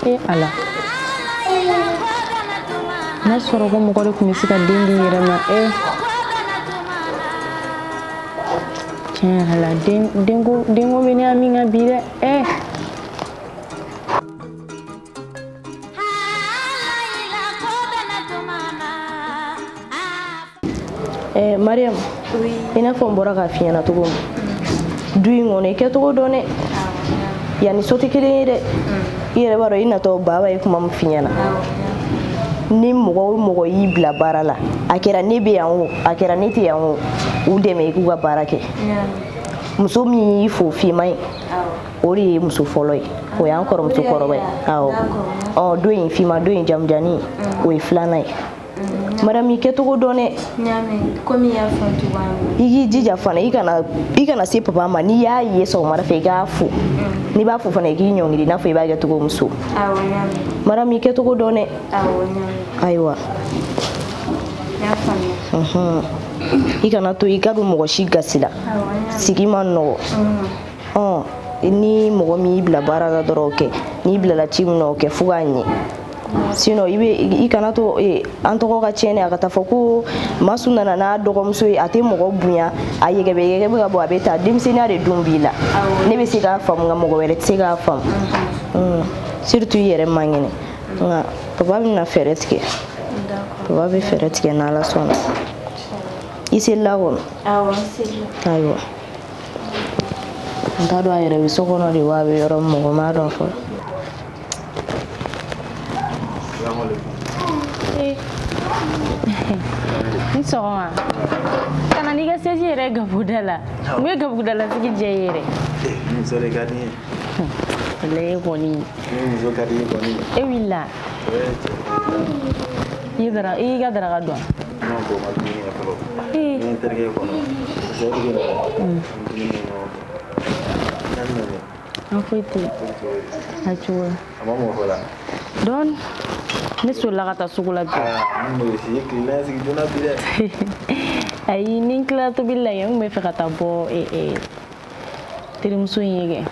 E Ala, n'a sɔrɔ ko mɔgɔ de tun bɛ se ka den di yɛrɛ ma. E tiɲɛ yɛrɛ la, denko denko bɛ ne hami kan bi dɛ. E Mariam, i n'a fɔ n bɔra k'a f'i ɲɛna cogo min, du in kɔnɔ i kɛcogo dɔn dɛ, yan ni so tɛ kelen ye dɛ. I yɛrɛ b'a dɔn i natɔ baba ye kuma min f'i ɲɛna. Ni mɔgɔ o mɔgɔ y'i bila baara la, a kɛra ne bɛ yan o, a kɛra ne tɛ yan o, u dɛmɛ i k'u ka baara kɛ. Muso min y'i fo finman ye, o de ye muso fɔlɔ ye, o y'an kɔrɔmuso kɔrɔba ye. Awɔ, ɔ dɔ in finman, dɔ in jamujanni, o ye filanan ye. Mariam, i kɛcogo dɔn dɛ. Komi i y'a fɔ cogoya min. I k'i jija fana, i kana se papa ma. N'i y'a ye sɔgɔmada fɛ, i k'a fo. N'i b'a fo fana, i k'i ɲɔngiri i n'a fɔ i b'a kɛ cogo min so. Awɔ, n y'a mɛn. Mariam, i kɛcogo dɔn dɛ. Awɔ, n y'a mɛn. Ayiwa. N y'a faamuya. I kana to i ka don mɔgɔ si gasi la. Awɔ, n y'a mɛn. Sigi man nɔgɔ. Ɔ ni mɔgɔ min y'i bila baara la dɔrɔn, o kɛ. N'i bilala ci min na, o kɛ fo k'a ɲɛ. Sinon i bɛ i kana to an tɔgɔ ka tiɲɛ, a ka taa fɔ ko Masu nana n'a dɔgɔmuso ye, a tɛ mɔgɔ bonya, a yɛgɛbɛ yɛgɛbɛ ka bɔ, a bɛ taa. Denmisɛnninya de dun b'i la. Ne bɛ se k'a faamu, nka mɔgɔ wɛrɛ tɛ se k'a faamu, surtout i yɛrɛ man kɛnɛ. Nka papa bɛna fɛɛrɛ tigɛ, papa bɛ fɛɛrɛ tigɛ n'Ala sɔnna. I selila kɔnɔ? Awɔ, n selila. Ayiwa, n t'a dɔn a yɛrɛ bɛ so kɔnɔ de wa, a bɛ yɔrɔ min, mɔgɔ m'a dɔn fɔlɔ. Ni sɔgɔma. Ka na n'i ka sɛji yɛrɛ gabuguda la. Mun ye gabugudalasigi diya i yɛrɛ? Muso de ka di n ye. Walayi, e kɔni. Ni muso ka di i ye kɔni. E wulila. I ye daraka, i y'i ka daraka dun? Non, bon, ma dumuni kɛ fɔlɔ. Ni n terikɛ kɔnɔ. Seyidu bɛ na. An bɛ dumuni kɛ ɲɔgɔn fɛ. Naani nana. An foyi tɛ yen. A cogo la. A ma mɔ fɔlɔ. Dɔɔni. Ne solila ka taa sugu la bi. Aa, n b'o si kilela sigi joona bi dɛ. Ayi, ni n tilala tobili la yen, n tun bɛ fɛ ka taa bɔ terimuso in ye kɛ.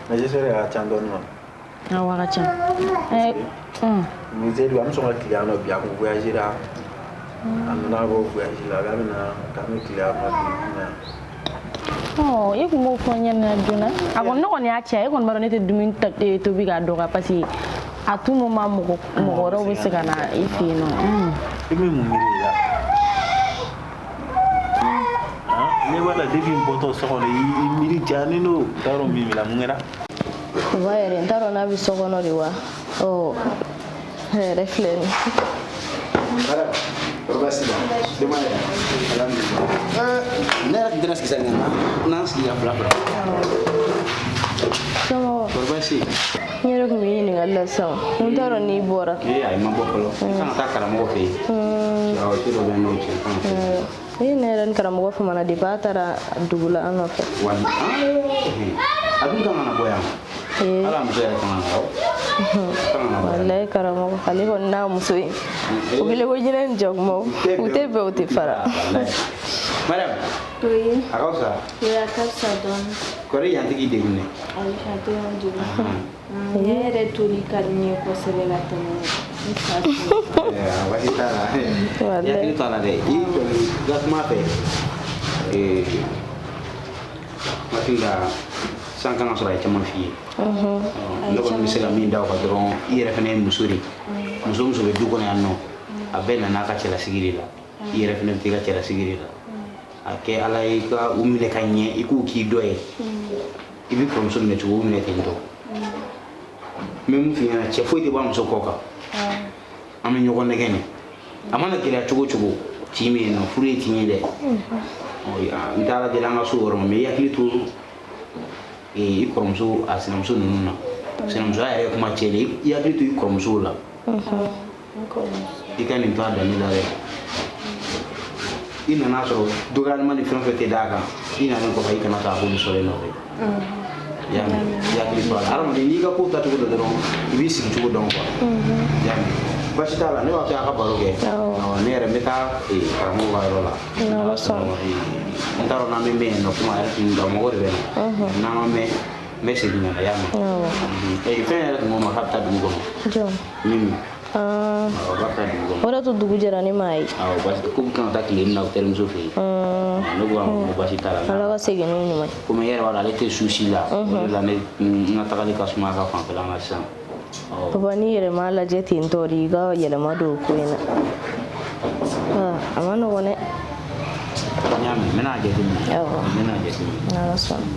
Mais j'espère a ka ca dɔɔni wa? Awɔ, a ka ca. Ni Seyidu an bɛ sɔn ka tile yan nɔ bi, a kun voyagera. A nana bɔ voyage la, k'a bɛna k'an bɛ tile yan nɔ bi. Ɔ, e kun b'o fɔ n ɲɛna joona. A kɔni, ne kɔni y'a caya, e kɔni b'a dɔn ne tɛ dumuni tobi k'a dɔgɔya, parce que à tout moment mɔgɔ mɔgɔ wɛrɛw bɛ se ka na i fɛ yen nɔ. I bɛ mun miiri la? Ne b'a la depuis n bɔtɔ so kɔnɔ, i miiri jalen don, n t'a dɔn min b'i la, mun kɛra? Papa yɛrɛ, n t'a dɔn n'a bɛ so kɔnɔ de wa. Ɔ, a yɛrɛ filɛ nin ye. Baasi tɛ, denbaya yɛrɛ, alhamdulilah. Ne yɛrɛ tun tɛna sigi sa nin na, n'an sigira fila fila. Somɔgɔw? Kɔri baasi? N yɛrɛ tun bɛ ɲininkali la sisan, n t'a dɔn n'i bɔra. Ee, ayi, n ma bɔ fɔlɔ. N kan ka taa karamɔgɔ fɛ yen. Awɔ, ci dɔ bɛ n n'o cɛ, n kan ka taa. Ee, ne yɛrɛ ni karamɔgɔ famana depuis a taara dugu la an nɔfɛ. Wali a dun kan ka na bɔ yan. Ala muso yɛrɛ kan ka na bɔ. Kan ka na bɔ yan. Walayi karamɔgɔ, ale kɔni n'a muso ye o kɛlen ko jinɛ ni jakumaw, u tɛ bɛn, u tɛ fara. Mariam. Oui. A ka fisa? Oui, a ka fisa dɔɔni. Kɔri yan tɛ k'i degun dɛ? Ayi, a tɛ n degun. Ne yɛrɛ toli ka di n ye kosɛbɛ ka tɛmɛ n fa toli. Baasi t'a la. I hakili to a la dɛ. I kɔni i ka kuma fɛ. N hakili la san kan ka sɔrɔ a ye caman f'i ye. Ne kɔni bɛ se ka min da o kan dɔrɔn, i yɛrɛ fana ye muso de ye. Muso muso bɛ du kɔnɔ yan nɔ, a bɛɛ nana a ka cɛlasigi de la. I yɛrɛ fana bɛ taa i ka cɛlasigi de la. A kɛ Ala ye i ka u minɛ ka ɲɛ, i k'u k'i dɔ ye. I b'i kɔrɔmuso minɛ cogo, u minɛ ten tɔ. N bɛ mun f'i ɲɛna, cɛ foyi tɛ bɔ a muso kɔ kan. An bɛ ɲɔgɔn nɛgɛ nin. A mana gɛlɛya cogo o cogo, tin bɛ yen nɔ, furu ye tin ye dɛ. N tɛ Ala deli an ka so o yɔrɔ ma, mais i hakili to i kɔrɔmuso, a sinamuso ninnu na. Sinamusoya yɛrɛ ye kuma cɛlen, i hakili to i kɔrɔmusow la. I ka nin to a danni la dɛ. I nana sɔrɔ dɔgɔyalima ni fɛn fɛn tɛ d'a kan, i nalen kɔfɛ i kana taa a k'olu sɔrɔ i nɔfɛ. I y'a mɛn, i hakili to a la. Hadamaden, n'i ka kow taacogo dɔn dɔrɔn, i b'i sigi cogo dɔn quoi. I y'a mɛn, baasi t'a la, ne b'a to a ka baro kɛ. Ne yɛrɛ n bɛ taa karamɔgɔ ka yɔrɔ la. N t'a dɔn n'an bɛ mɛn yen nɔ, komi a yɛrɛ tun karamɔgɔ de bɛ na. N'an ma mɛn, n bɛ segin ka na, i y'a mɛn. Fɛn yɛrɛ tun ko n ma k'a bɛ taa dugu kɔnɔ. Jɔn? Mimi. Awɔ, k'a bɛ taa dugu kɔnɔ. O de to dugu jɛra ne m'a ye. Awɔ, basi ko bɛ kan ka taa tile na o terimuso fɛ yen. Ne ko a ma ko baasi t'a la. Ala ka segin n'u ɲuman ye. Komi e yɛrɛ b'a dɔn ale tɛ souci la. O de la ne n ka tagali ka suma a ka fanfɛla la sisan. Papa, n'i yɛrɛ m'a lajɛ ten tɔ de, i ka yɛlɛma don o ko in na. A ma nɔgɔn dɛ. N y'a mɛn, n bɛna a jateminɛ. Awɔ. N bɛna a jateminɛ. N'Ala sɔnna.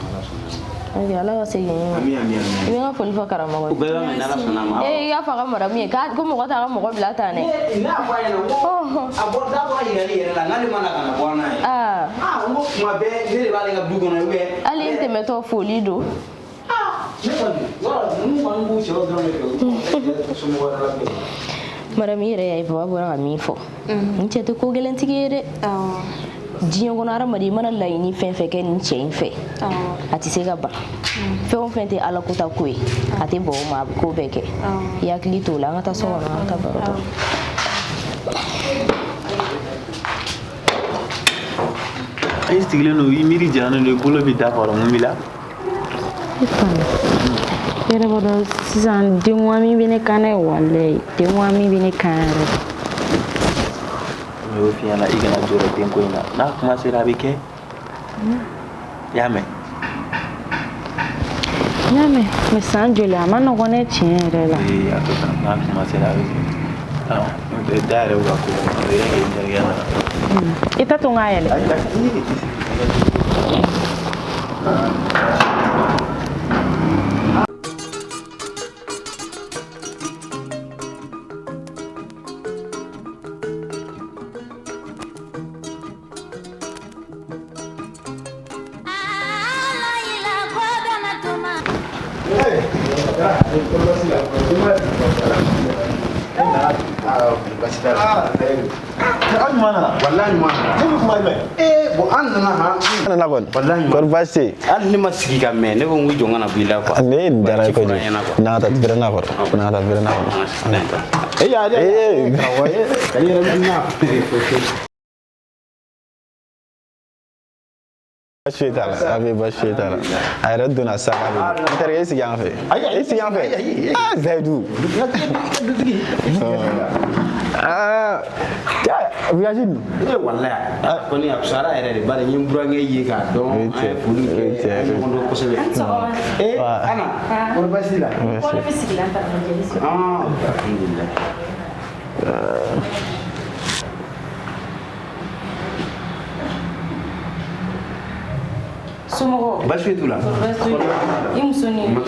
Ok, Ala ka segin ɲuman. Ami, ami, ami. I bɛ n ka foli fɔ karamɔgɔ ye. O bɛɛ b'a mɛn n'Ala sɔnna a ma. Ee, i y'a fɔ a ka maramu ye ko mɔgɔ t'a ka mɔgɔ bila tan dɛ. Ne y'a fɔ a ɲɛna ko a bɔ da bɔra yirali yɛrɛ la n'ale ma na ka na bɔ an n'a ye. Aa, n ko tuma bɛɛ ne de b'ale ka du kɔnɔ ou bien. Hali n tɛmɛtɔ foli don. Ne kɔni, yɔrɔ ninnu kɔni b'u cɛw dɔrɔn de fɛ, u tɛ somɔgɔ wɛrɛ la bilen. Maramu, i yɛrɛ y'a ye papa bɔra ka min fɔ. N cɛ tɛ ko gɛlɛntigi ye dɛ. Diɲɛ kɔnɔ hadamaden i mana laɲini fɛn fɛn kɛ nin cɛ in fɛ, a tɛ se ka ban. Fɛn o fɛn tɛ Ala kota ko ye, a tɛ bɔn o ma, a bɛ ko bɛɛ kɛ. I hakili t'o la, an ka taa so kɔnɔ, an ka taa baro kɛ. I sigilen don, i miiri janyalen don, i bolo bɛ da kɔrɔ, mun b'i la? E fana, i yɛrɛ b'a dɔn sisan denwami bɛ ne kan dɛ, walayi denwami bɛ ne kan yɛrɛ. N y'o f'i ɲɛna, i kana jɔrɔ denko in na, n'a kuma sera a bɛ kɛ. I y'a mɛn? N y'a mɛn, mais san joli a ma nɔgɔn dɛ tiɲɛ yɛrɛ la. Ee, a to tan, n'a kuma sera a bɛ kɛ. Awɔ, n'o tɛ da yɛrɛ bɛ ka ko, o yɛrɛ kɛ n terikɛ nana. I t'a to n k'a yɛlɛ. Kɔri baasi tɛ yen. Hali ne ma sigi ka mɛn, ne ko n ko jɔ n ka na bɔ i la quoi. Ne ye nin diyara n ye kojugu. N'an ka taa veranda kɔrɔ. N'an ka taa veranda kɔrɔ. E y'a Ee. Karamɔgɔ ye, ka i yɛrɛ minɛ. Baasi foyi t'a la, a bɛ baasi foyi t'a la. A yɛrɛ donna sa k'a bɛ. N terikɛ, i sigi an fɛ. I sigi an fɛ. Ah, Zayidu. Ah, voyage dun. Eh walayi, a kɔni a fisayara yɛrɛ de, bari n ye n burankɛ ye k'a dɔn, an ye foli kɛ, an ye ɲɔgɔn dɔn kosɛbɛ. Eh, Ana, kɔri baasi t'i la? Kɔri bɛ sigilan ta ka jeli sɔrɔ. Ah, alhamdulilayi. Somɔgɔw? Baasi foyi t'u la. Baasi t'u la. I muso ni i ka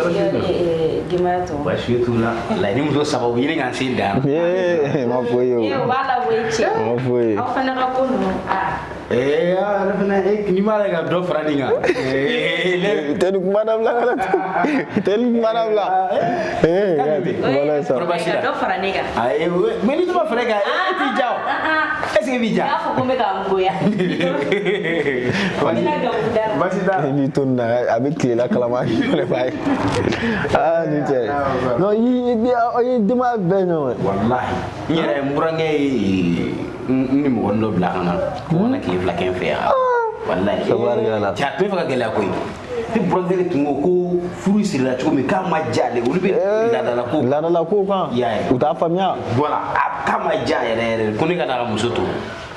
denbaya tɔ? Baasi foyi t'u la. Walayi, ni muso saba u bɛ ɲini k'an sen dan. Ee, ma foyi ye o. Ee, o b'a labɔ i cɛ. Ma foyi ye. Aw fana ka ko ninnu, aa. Ee, ne fana, n'i m'a lajɛ ka dɔ fara nin kan. Ee, ne. Tɛ nin kuma dabila kana tɛ nin kuma dabila. Ee, walayi sa. Kɔri baasi Ka la. dɔ fara ne kan. Ayi, mais ni dɔ ma fara e kan, e t'i ja o. Est ce que e b'i ja? I b'a fɔ ko n bɛ ka n goya. N bɛna gawo da la. Baasi t'a la. N'i to nin na, a bɛ tilela kalama, i fana b'a ye. Aa, ni cɛ. Non, i ye denbaya bɛɛ ɲɔgɔn ye. Walahi, n yɛrɛ n burankɛ ye n ni mɔgɔnin dɔ bila ka na ko ka na tile fila kɛ n fɛ yan. Walahi. Tabarikala. Cɛ, a tun bɛ fɛ ka gɛlɛya koyi. Ne burankɛ de tun ko ko furu sirila cogo min k'a ma diya ale, olu bɛ laadala ko. Laadala ko kan. I y'a ye. U t'a faamuya. Voilà, a k'a ma diya yɛrɛ yɛrɛ, ko ne ka na ka muso to.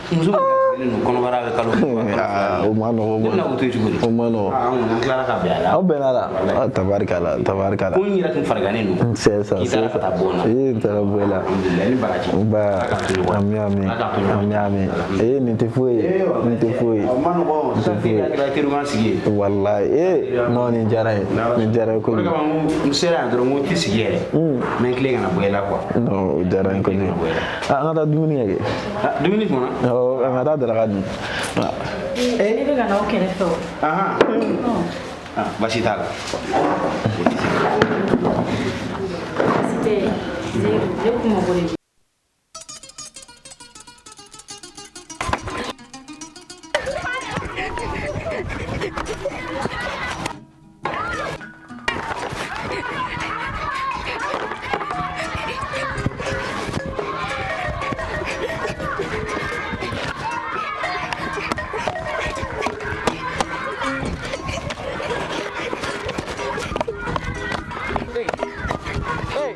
Muso min garisigɛlen don, kɔnɔbara bɛ kalo Aa, o ma nɔgɔ, o Ne ma bɛna o to yen cogo di? O ma nɔgɔ. Aa, an kɔni an tilara ka bɛn a la. Aw bɛnna la. Ah, tabarikala, tabarikala. Ko n yɛrɛ tun farigannen don. C'est ça, K'i c'est taara ça. ka taa bɔ n na. Ee, n taara bɔ i la. Alhamdulilayi, ni baraji. Ba, Ala k'an to ɲɔgɔn ye. ami ami. Ala k'an to ɲɔgɔn ye. Ami ami. Ee, nin tɛ foyi ye. Nin tɛ foyi ye. O ma nɔgɔn, sisan teliya kɛra teriman sigi ye. Walayi, ee, non, nin diyara n ye. Nin diyara n ye O de kojugu. kama n ko n sera yan dɔrɔn, n ko n tɛ sigi yɛrɛ. N bɛ n tilen ka na bɔ i la quoi. Non, o diyara n ye kojugu. Ah, an ka taa dumuni kɛ kɛ. Ah, dumuni mɔna? Awɔ, an ka taa daraka dun. Ah. Ne bɛ ka na aw kɛrɛfɛ o. Ahan. Ah, baasi t'a la. Baasi tɛ yen. Ne kun mago de bɛ.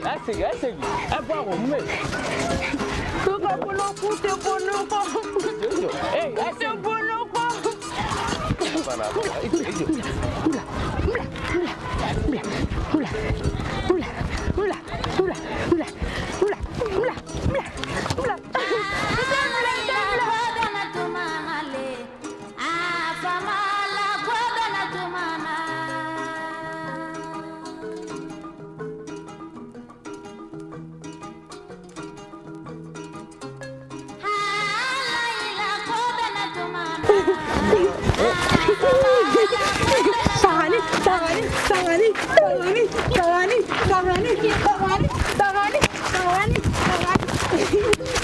A segin, a segin. A bɔ a kɔ, mun bɛ yen? Ko ka bolo k'u tɛ bɔ ne kɔ. Jɔ, ee, a K'u tɛ segin. bɔ ne kɔ. Bana, bana, i jɔ, i jɔ. Bila, bila, bila, bila, bila, bila, bila, bila, bila, bila, bila, bila. Tagani, tagani, tagani, tagani, tagani, tagani, tagani, tagani, tagani,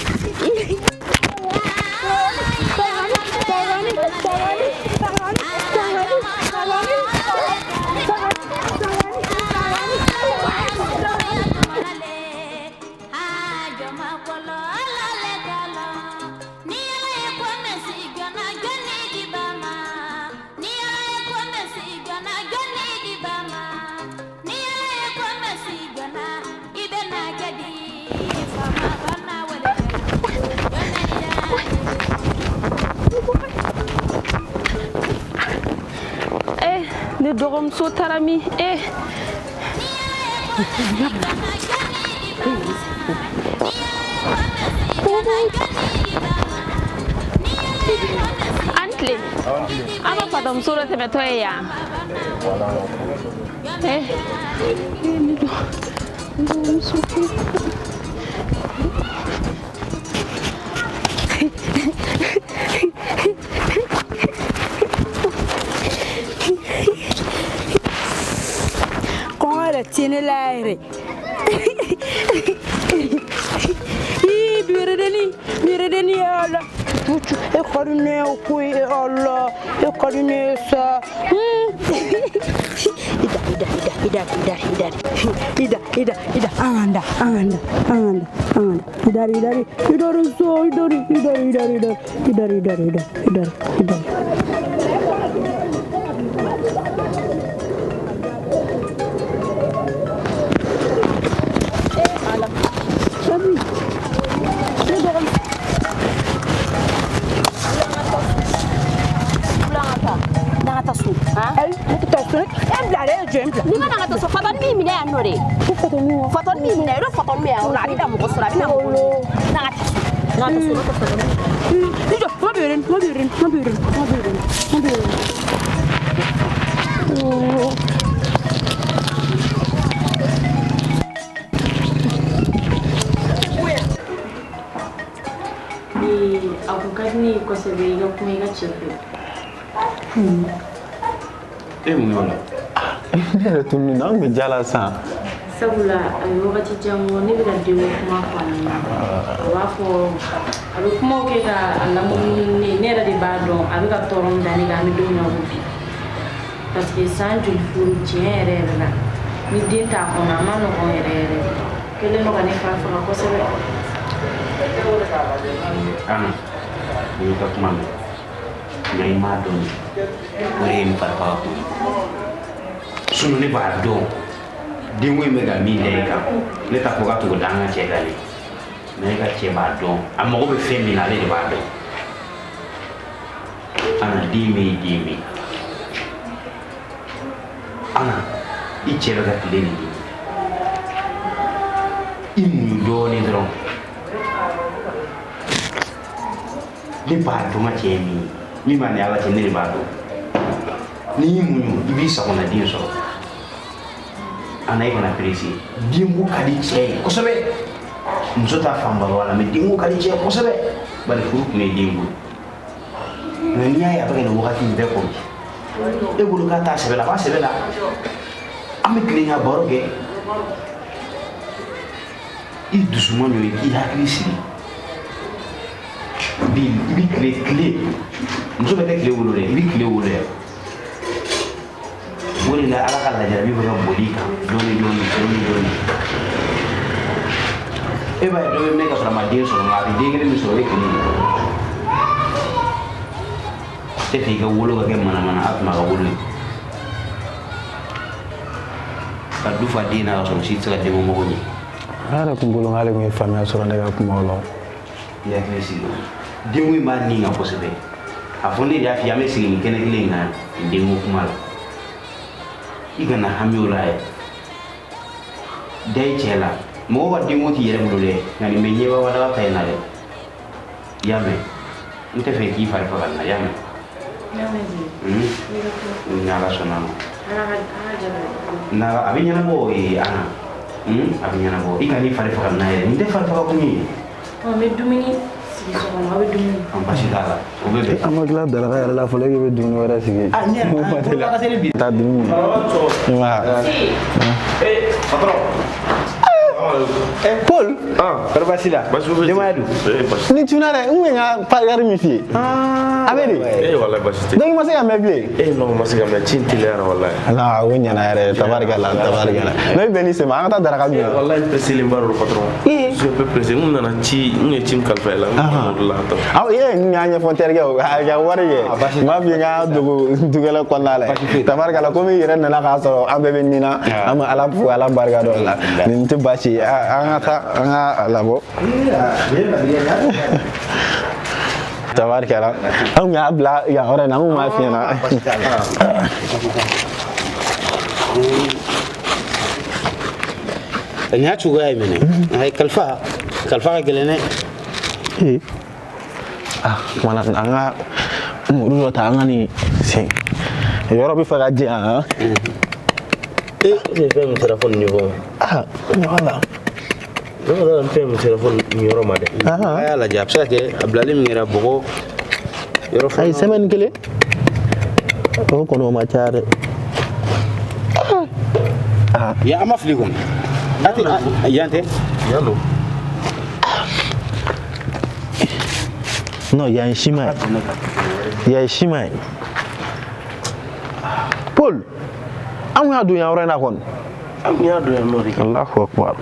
tagani. Tagani, tagani, tagani, tagani, tagani, tagani, tagani, tagani, tagani. Eh, ne dɔgɔmuso taara min? Eh. An tile. An ma fatɔmuso dɔ tɛmɛtɔ ye yan. Eh, eh, ne dɔgɔmuso. Kɔngɔ yɛrɛ tɛ ne la yɛrɛ. Ii, biberedeni, biberedeni ye ala. Tutu, e ka di ne ye koyi, e ala, e ka di ne ye sa. Ida, ida, ida, ida, ida, ida, ida, ida, an ka da, an ka da, an ka da, an ka da. Idari, idari, idari so, idari, idari, idari, idari, idari, idari, idari, idari, idari. Sabi, ne dɔgɔnin. N'an ka taa so. Ayi, ne tɛ taa so. E bila dɛ, e jɔ n bila. N'i ma na an ka taa so, fatɔni b'i minɛ yan nɔ dɛ. Fatɔni b'i minɛ, yɔrɔ fatɔni bɛ yan nɔ, a bɛ na mɔgɔ sɔrɔ, a bɛ na mɔgɔ ɲini. N'an ka taa so, n'an ka taa so, n'o tɛ fatɔni. I jɔ, ma bɛ ma bɛ ma bɛ ma bɛ ma bɛ. A kun ka di ne ye kosɛbɛ i ka kuma i ka cɛ fɛ. E mun y'o la? Ne yɛrɛ tununi na, an kun bɛ ja la sisan. Sabula a ye wagati jan bɔ ne bɛ ka denko kuma fɔ a ɲɛna. A b'a fɔ a bɛ kumaw kɛ ka a lamunumunu ne ye, ne yɛrɛ de b'a dɔn a bɛ ka tɔɔrɔ min da ne kan, an bɛ don min na ko bi. Parce que san joli furu tiɲɛ yɛrɛ yɛrɛ la, ni den t'a kɔnɔ a ma nɔgɔn yɛrɛ yɛrɛ de. Kɛlen don ka ne fa faga kosɛbɛ. Ana, n y'i ka kuma mɛn. Nka i m'a dɔn de. O de ye n fari faga kun ye. Sinon ne b'a dɔn denko in bɛ ka min da e kan, ne t'a fɔ k'a to da an ka cɛ kan dɛ. Mais e ka cɛ b'a dɔn, a mago bɛ fɛn min na, ale de b'a dɔn. Ana, den bɛ yen, den bɛ yen. Ana, i cɛ bɛ ka tile de ɲini. I muɲu dɔɔnin dɔrɔn. Ne b'a dɔn ka cɛ ye min ye. Min b'a ni Ala cɛ, ne de b'a dɔn. N'i y'i muɲu, i b'i sagona den sɔrɔ. Ana, e kana pressé. Denko ka di cɛ ye kosɛbɛ. Muso ta fanba b'a la, mais denko ka di cɛ ye kosɛbɛ. Bari furu kun ye denko ye. Nka n'i y'a ye a bɛ ka nin wagati in bɛɛ kɔnɔ, e bolo k'a t'a sɛbɛ la, a b'a sɛbɛ la. An bɛ tilen ka baro kɛ. I dusu man ɲɔ, i k'i hakili sigi. Bi i bɛ tile tile, muso bɛɛ tɛ tile wolo dɛ, i bɛ tile wolo yɛrɛ. O de la Ala ka lajarabi bɛ ka boli i kan dɔɔni dɔɔni dɔɔni dɔɔni. E b'a ye dɔ bɛ mɛn ka sɔrɔ a ma den sɔrɔ, nka a bɛ den kelen min sɔrɔ o ye kelen ye. Tɛ fɛ i ka wolo ka kɛ manamana, a tuma ka wolo ye. Ka du fa den na ka sɔrɔ si tɛ se ka denko mago ɲɛ. Ne yɛrɛ kun bolo k'ale kun ye faamuya sɔrɔ ne ka kumaw la. I hakili sigi. Denko in b'a nin kan kosɛbɛ. A fɔ ne de y'a f'i ye an bɛ sigi nin kɛnɛ kelen in kan nin denko kuma la. I kana hami o la yɛrɛ. Da i cɛ la. Mɔgɔ ka denko t'i yɛrɛ bolo dɛ, nka nin bɛ ɲɛba wadaga ta in na dɛ. I y'a mɛn? N tɛ fɛ k'i fari faga nin na, i y'a mɛn? Ni Ala sɔnna a ma. N'a a bɛ ɲɛnabɔ Ana. A bɛ ɲɛnabɔ. I kan'i fari faga nin na yɛrɛ. Nin tɛ fari faga kun ye. N bɛ dumuni sigi so kɔnɔ, aw bɛ dumuni. Baasi t'a la, o bɛ bɛn. An ma tila daraka yɛrɛ la fɔlɔ, e bɛ dumuni wɛrɛ sigi. Ne yɛrɛ taa dumuni. Ee patron. Paul. Kɔri baasi la? Denbaya dun? Ni tuna dɛ, n kun ye n ka wari min f'i ye. A bɛ di? Walayi baasi tɛ. Donc i ma se ka mɛn bilen? Non, ma se ka mɛn, ci in teliyara walayi. Ala, o ɲɛna yɛrɛ, tabarikala, tabarikala. N'o bɛn ni sema, an ka taa daraka dun. Walayi pressé ba don patron. Je suis un peu pressé, n kun nana ci, n ye ci min kalifa i la, n kun nana o de la tan. Aw ye n y'a ɲɛfɔ n terikɛ o, a ka wari kɛ. N b'a f'i ye n ka dogo dukɛlɛ kɔnɔna la. Tabarikala, komi i yɛrɛ nana k'a sɔrɔ an bɛɛ bɛ nin na, an bɛ Ala fo, Ala barika dɔ la. Nin tɛ baasi ye, an ka taa an ka labɔ. Tabarikala, an kun y'a bila yan yɔrɔ in na, an kun b'a f'i ɲɛna. Nin y'a cogoya ye minɛ. Ayi kalifa, kalifa ka gɛlɛn dɛ. Ah, kumana an ka muru dɔ ta an ka nin sen. Yɔrɔ bɛ fɛ ka jɛya han. Fɛn min sera fo nin niveau ma. Ah, voilà. Ne ko fɛn min sera fo nin yɔrɔ ma dɛ. A y'a lajɛ, a bɛ se ka kɛ a bilalen min kɛra bɔgɔ yɔrɔ fɔlɔ. Ayi, semaine kelen. O kɔni o ma caya dɛ. Yan an ma fili kɔni. A tɛ yan tɛ. Yan don. Non, yan ye siman ye. Yan ye siman ye. Paul, an kun y'a don yan yɔrɔ in na kɔni. An kun y'a don yan nɔ de. Allahu akbar.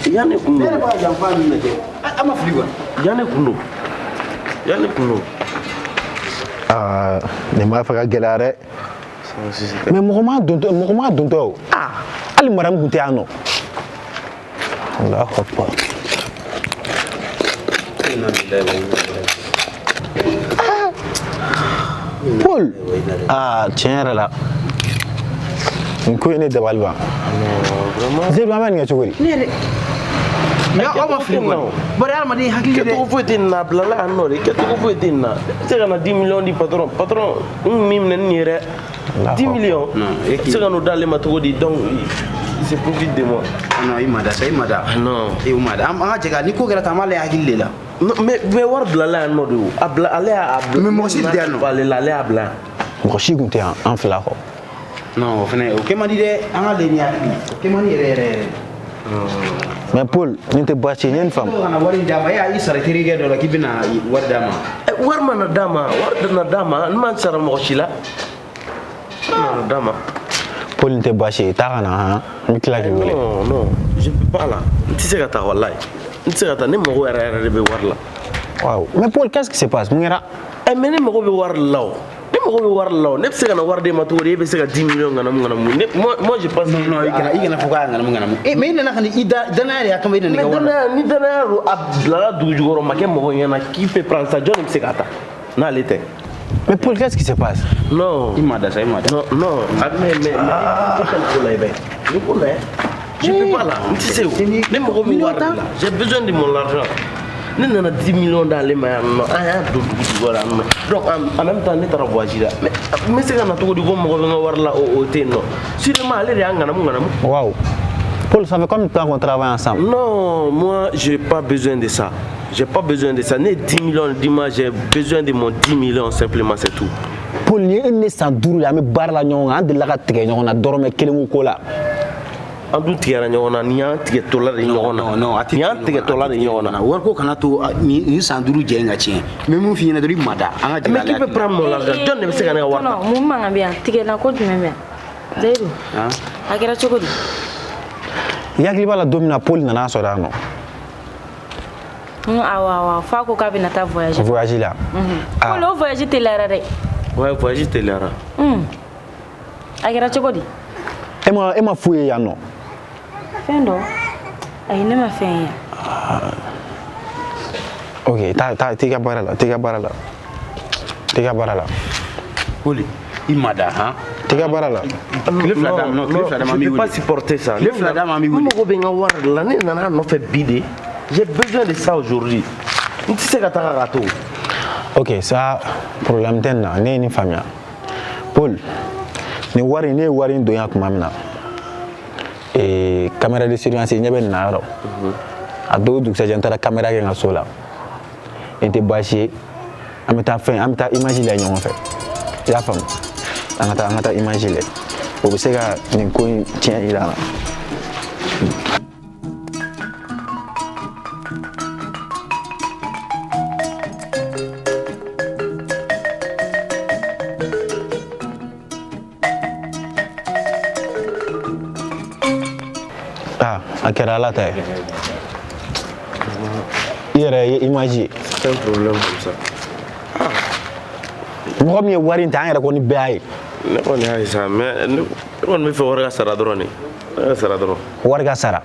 Yan de kun don. Ne yɛrɛ b'a janfa min lajɛ. An ma fili kɔni. Yan de kun don. Yan de kun don. Aa, nin b'a fɛ ka gɛlɛya dɛ. Mais mɔgɔ m'a dontɔ, mɔgɔ m'a dontɔ o. Aa, hali maramu kun tɛ yan nɔ. Allahu akbar. Paul, aa, tiɲɛ yɛrɛ la. Nin ko ye ne dabali ban. Zedu, an bɛ nin kɛ cogo di? Ne yɛrɛ. Mais aw ma fili kɔni. Bari hadamaden hakili dɛ. Kɛcogo foyi tɛ nin na, a bilala yan nɔ de. Kɛcogo foyi tɛ nin na. E tɛ se ka na 10 millions di patron. Patron, n kun min minɛ ni nin ye dɛ. 10 millions. E tɛ se ka n'o d'ale ma cogo di? Donc, il se profite de moi. Non, i ma da sa, i ma da. Non. I ma da. An ka jɛ ka ni ko kɛra tan, an b'ale hakili de la. Non, mais wari bilala yan nɔ de o. A bila ale y'a bila. Mais mɔgɔ si tɛ yan nɔ. Ale la, ale y'a bila yan. Mɔgɔ si kun tɛ yan, an fila kɔ. Non, o fɛnɛ o kɛ man di dɛ. An ka lajɛ ni hakili. O kɛ man di yɛrɛ yɛrɛ yɛrɛ. Mais Paul, nin tɛ baasi ye, n ye nin faamu. Ka na wari d'a ma, e y'a sara terikɛ dɔ la k'i bɛna wari d'a ma. Wari mana d'a ma, wari nana d'a ma, n ma sara mɔgɔ si la. Wari nana d'a ma. Paul, nin tɛ baasi ye, taa ka na han, n bɛ tila k'i wele. Non, non, je peux pas là. N tɛ se ka taa walayi. N tɛ se ka taa, ne mago yɛrɛ yɛrɛ de bɛ wari la. Waaw, mais Paul, qu'est-ce qui se passe? Mun kɛra? Mais ne mago bɛ wari la o. Ne mago bɛ wari la o. Ne bɛ se ka na wari d'e ma cogo di? E bɛ se ka 10 millions ŋanamu ŋanamu. Ne, moi je pense. Non, non, i kana fɔ k'a ŋanamu ŋanamu. Mais i nana ka na i da danaya de y'a kama i nana i ka wari la. Mais danaya, ni danaya don, a bilala dugu jukɔrɔ, ma kɛ mɔgɔ ɲɛna, qui peut prendre ça? Jɔn de bɛ se k'a ta? N'ale tɛ. Mais Paul, qu'est-ce qui se passe? Non. I ma da sa, i ma da. Non, non, mais i kana ko la i bɛ. Ni ko la je peux pas là. N tɛ se o. Ne mago bɛ wari de la. J'ai besoin de mon argent. Ne nana 10 millions d'ale ma yan nɔ, an y'a don dugu jukɔrɔ yan nɔ. Donc en même temps ne taara voyage la. Mais n bɛ se ka na cogo di ko mɔgɔ bɛ n ka wari la o tɛ yen nɔ. Sûrement ale de y'a ŋanamu ŋanamu. Waouh. Paul, ça fait combien de temps qu'on travaille ensemble? Non, moi j'ai pas besoin de ça. J'ai pas besoin de ça. Ne ye 10 millions d'i ma, j'ai besoin de mon 10 millions simplement, c'est tout. Paul, ni e ne san 5 ye an bɛ baara la ɲɔgɔn kan, an delila ka tigɛ ɲɔgɔn na dɔrɔmɛ kelen ko la. An dun tigɛra ɲɔgɔn na, nin y'an tigɛtɔla de ɲɔgɔn na. Non, a tɛ nin y'an tigɛtɔla de ɲɔgɔn na. Wariko kana to nin san 5 jɛ in ka tiɲɛ. N bɛ mun f'i ɲɛna dɔrɔn, i ma da. An ka jɛ Mais qui peut prendre mon argent? Jɔn de bɛ se ka ne ka wari ta? Non, mun mankan bɛ yan? Tigɛla ko jumɛn bɛ yan? Zeyidu, a kɛra cogo di? I hakili b'a la don min na Paul nana sɔrɔ yan nɔ. Awɔ, awɔ, f'a ko k'a bɛna taa voyage. Voyage la. Paul, o voyage teliyara dɛ. Ouais, voyage teliyara. A kɛra cogo di? E ma foyi ye yan nɔ? Fɛn dɔ? Ayi, ne ma fɛn ye yan. Ok, taa t'i ka baara la, t'i ka baara la. T'i ka baara la. Poli, i ma da han. T'i ka baara la. Tile fila d'a ma, non, tile fila d'a ma, an Je b'i peux pas wele. supporter ça. Tile fila d'a ma, an b'i N wele. mago bɛ n ka wari de la, ne nana a nɔfɛ bi de. J'ai besoin de ça aujourd'hui. N tɛ se ka taga k'a to. Ok, ça problème tɛ nin na, ne ye nin faamuya. Paul, nin wari ne ye wari in don yan tuma min na, caméra de surveillance ɲɛ bɛ nin na yɔrɔ. A don dugusajɛ n taara caméra kɛ n ka so la. Nin tɛ baasi ye, an bɛ taa fɛn, an bɛ taa image lajɛ ɲɔgɔn fɛ. I y'a faamu? An ka taa image lajɛ. O bɛ se ka nin ko in tiɲɛ yira an na. Ah, a kɛra Ala ta ye. I yɛrɛ ye image ye. C'est un problème comme ça. Mɔgɔ min ye wari in ta, an yɛrɛ kɔni bɛɛ y'a ye. Ne kɔni y'a ye sa, mais ne kɔni bɛ fɛ wari ka sara dɔrɔn de. Ne ka sara dɔrɔn. Wari ka sara.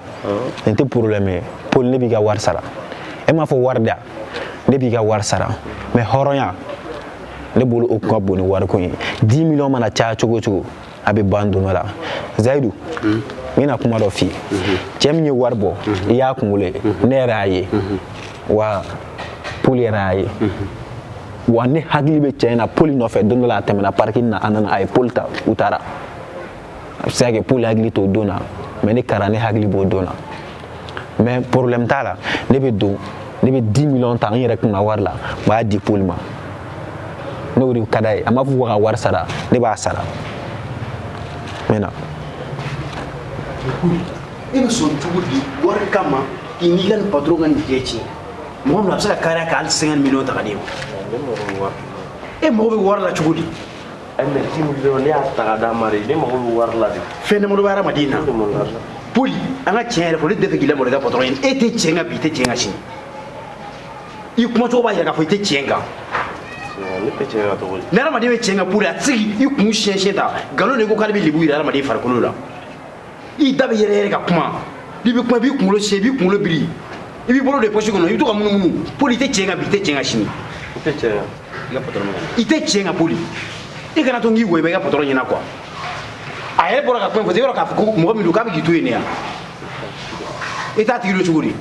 Nin tɛ problème ye. Paul, ne b'i ka wari sara. E m'a fɔ wari da. Ne b'i ka wari sara. Mais hɔrɔnya, ne bolo o kun ka bon ni wariko ye. 10 millions mana caya cogo o cogo, a bɛ ban don dɔ la. Zayidu, n bɛna kuma dɔ f'i ye. Cɛ min ye wari bɔ, i y'a kunkolo ye. Ne yɛrɛ y'a ye. Wa Paul yɛrɛ y'a ye. Wa ne hakili bɛ cɛ in na Paul nɔfɛ don dɔ la, a tɛmɛna parking na, a nana, a ye Paul ta, u taara. A bɛ se ka kɛ Paul hakili t'o don na, mais ne kɛra ne hakili b'o don na. Mais problème t'a la, ne bɛ don, ne bɛ 10 millions ta n yɛrɛ kunna wari la, n b'a di Paul ma. N'o de ka d'a ye, a m'a fɔ ko ka wari sara, ne b'a sara. N bɛ na. E bɛ sɔn cogo di wari kama k'i n'i ka nin patron ka nin jɛ tiɲɛ? Mɔgɔ min a bɛ se ka kariya ka hali 50 millions ta ka d'e ma. E mago bɛ wari la cogo di? Mais 10 millions, ne y'a ta ka d'a ma de. Ne mago bɛ wari la de. Fɛn damadɔ bɛ hadamaden na. Poli, an ka tiɲɛ yɛrɛ fɔ, ne tɛ fɛ k'i lamalo i ka patron ye. E tɛ tiɲɛ kan bi, i tɛ tiɲɛ kan sini. I kumacogo b'a jira k'a fɔ i tɛ tiɲɛ kan. Ne tɛ tiɲɛ kan cogo di? Ni hadamaden bɛ tiɲɛ kan, Poli, a tɛ se k'i kun siɲɛ siɲɛ ta. Nkalon de ko k'ale bɛ lebu yira hadamaden farikolo la. I da bɛ yɛrɛ yɛrɛ ka kuma. N'i bɛ kuma, i b'i kunkolo siɲɛ, i b'i kunkolo biri. I b'i bolo don poche kɔnɔ, i bɛ to ka munumunu. Poli, i tɛ tiɲɛ kan bi, i tɛ tiɲɛ kan sini. I tɛ tiɲɛ kan. I ka patron ma kɔnɔ. I tɛ tiɲɛ kan, Poli. I kana to n k'i wɔyɔ i ka patron ɲɛna quoi. A yɛrɛ bɔra ka kuma in fɔ, i b'a dɔn k'a fɔ ko mɔgɔ min don k'a bɛ k'i to yen de yan. I t'a tigi don cogo di?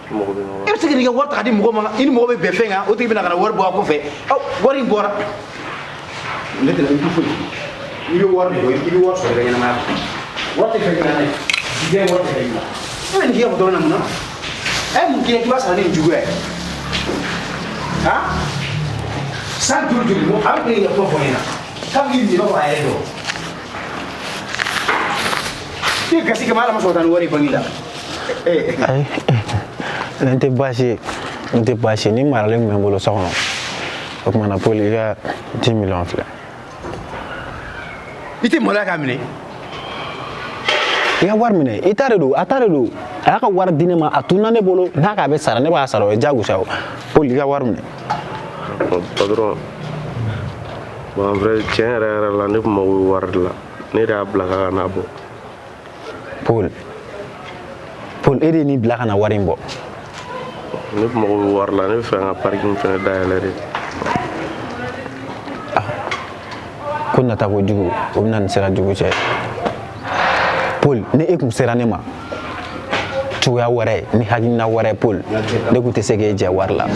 E bɛ se ka n'i ka wari ta ka di mɔgɔ ma, i ni mɔgɔ bɛ bɛn fɛn kan, o tigi bɛna ka na wari bɔ a kɔfɛ. Aw, wari in bɔra. Ne tɛna n tɛ foyi. I bɛ wari de bɔ, i bɛ wari sɔrɔ i ka ɲɛnamaya kɔnɔ. Wari tɛ fɛn dilan dɛ. Diɲɛ wari tɛ fɛn dilan. E bɛ nin k'i ka patron na mun na? A ye mun k'i la k'i b'a sara ni nin juguya ye? Han? San joli joli mɔgɔ a bɛ k'i ka kuma fɔ n ɲɛna. K'a bɛ k'i minɛ i b'a fɔ a yɛrɛ dɔn. I gasi kama ala ma sɔn ka taa ni wari ye banki la. Ayi, nin tɛ baasi ye, nin tɛ baasi ye. Ni maralen tun bɛ n bolo so kɔnɔ, o tuma na Paul, i ka 10 millions filɛ. I tɛ maloya k'a minɛ? I ka wari minɛ, i ta de don, a ta de don. A y'a ka wari di ne ma, a tununa ne bolo, n'a k'a bɛ sara, ne b'a sara, o ye diyagosa ye. Paul, i ka wari minɛ. Patron, bon, en vrai, tiɲɛ yɛrɛ yɛrɛ la, ne tun mago bɛ wari de la. Ne de y'a bila k'a ka n'a bɔ. Paul, Paul, e de ye nin bila ka na wari in bɔ. Ne tun mago bɛ wari la, ne bɛ fɛ an ka parking fɛnɛ dayɛlɛ de. Ko nata kojugu, o bɛ na ni sira jugu cɛ. Paul, ni e kun sera ne ma cogoya wɛrɛ ni hakilina wɛrɛ, Paul, ne kun tɛ se k'e jɛ wari la.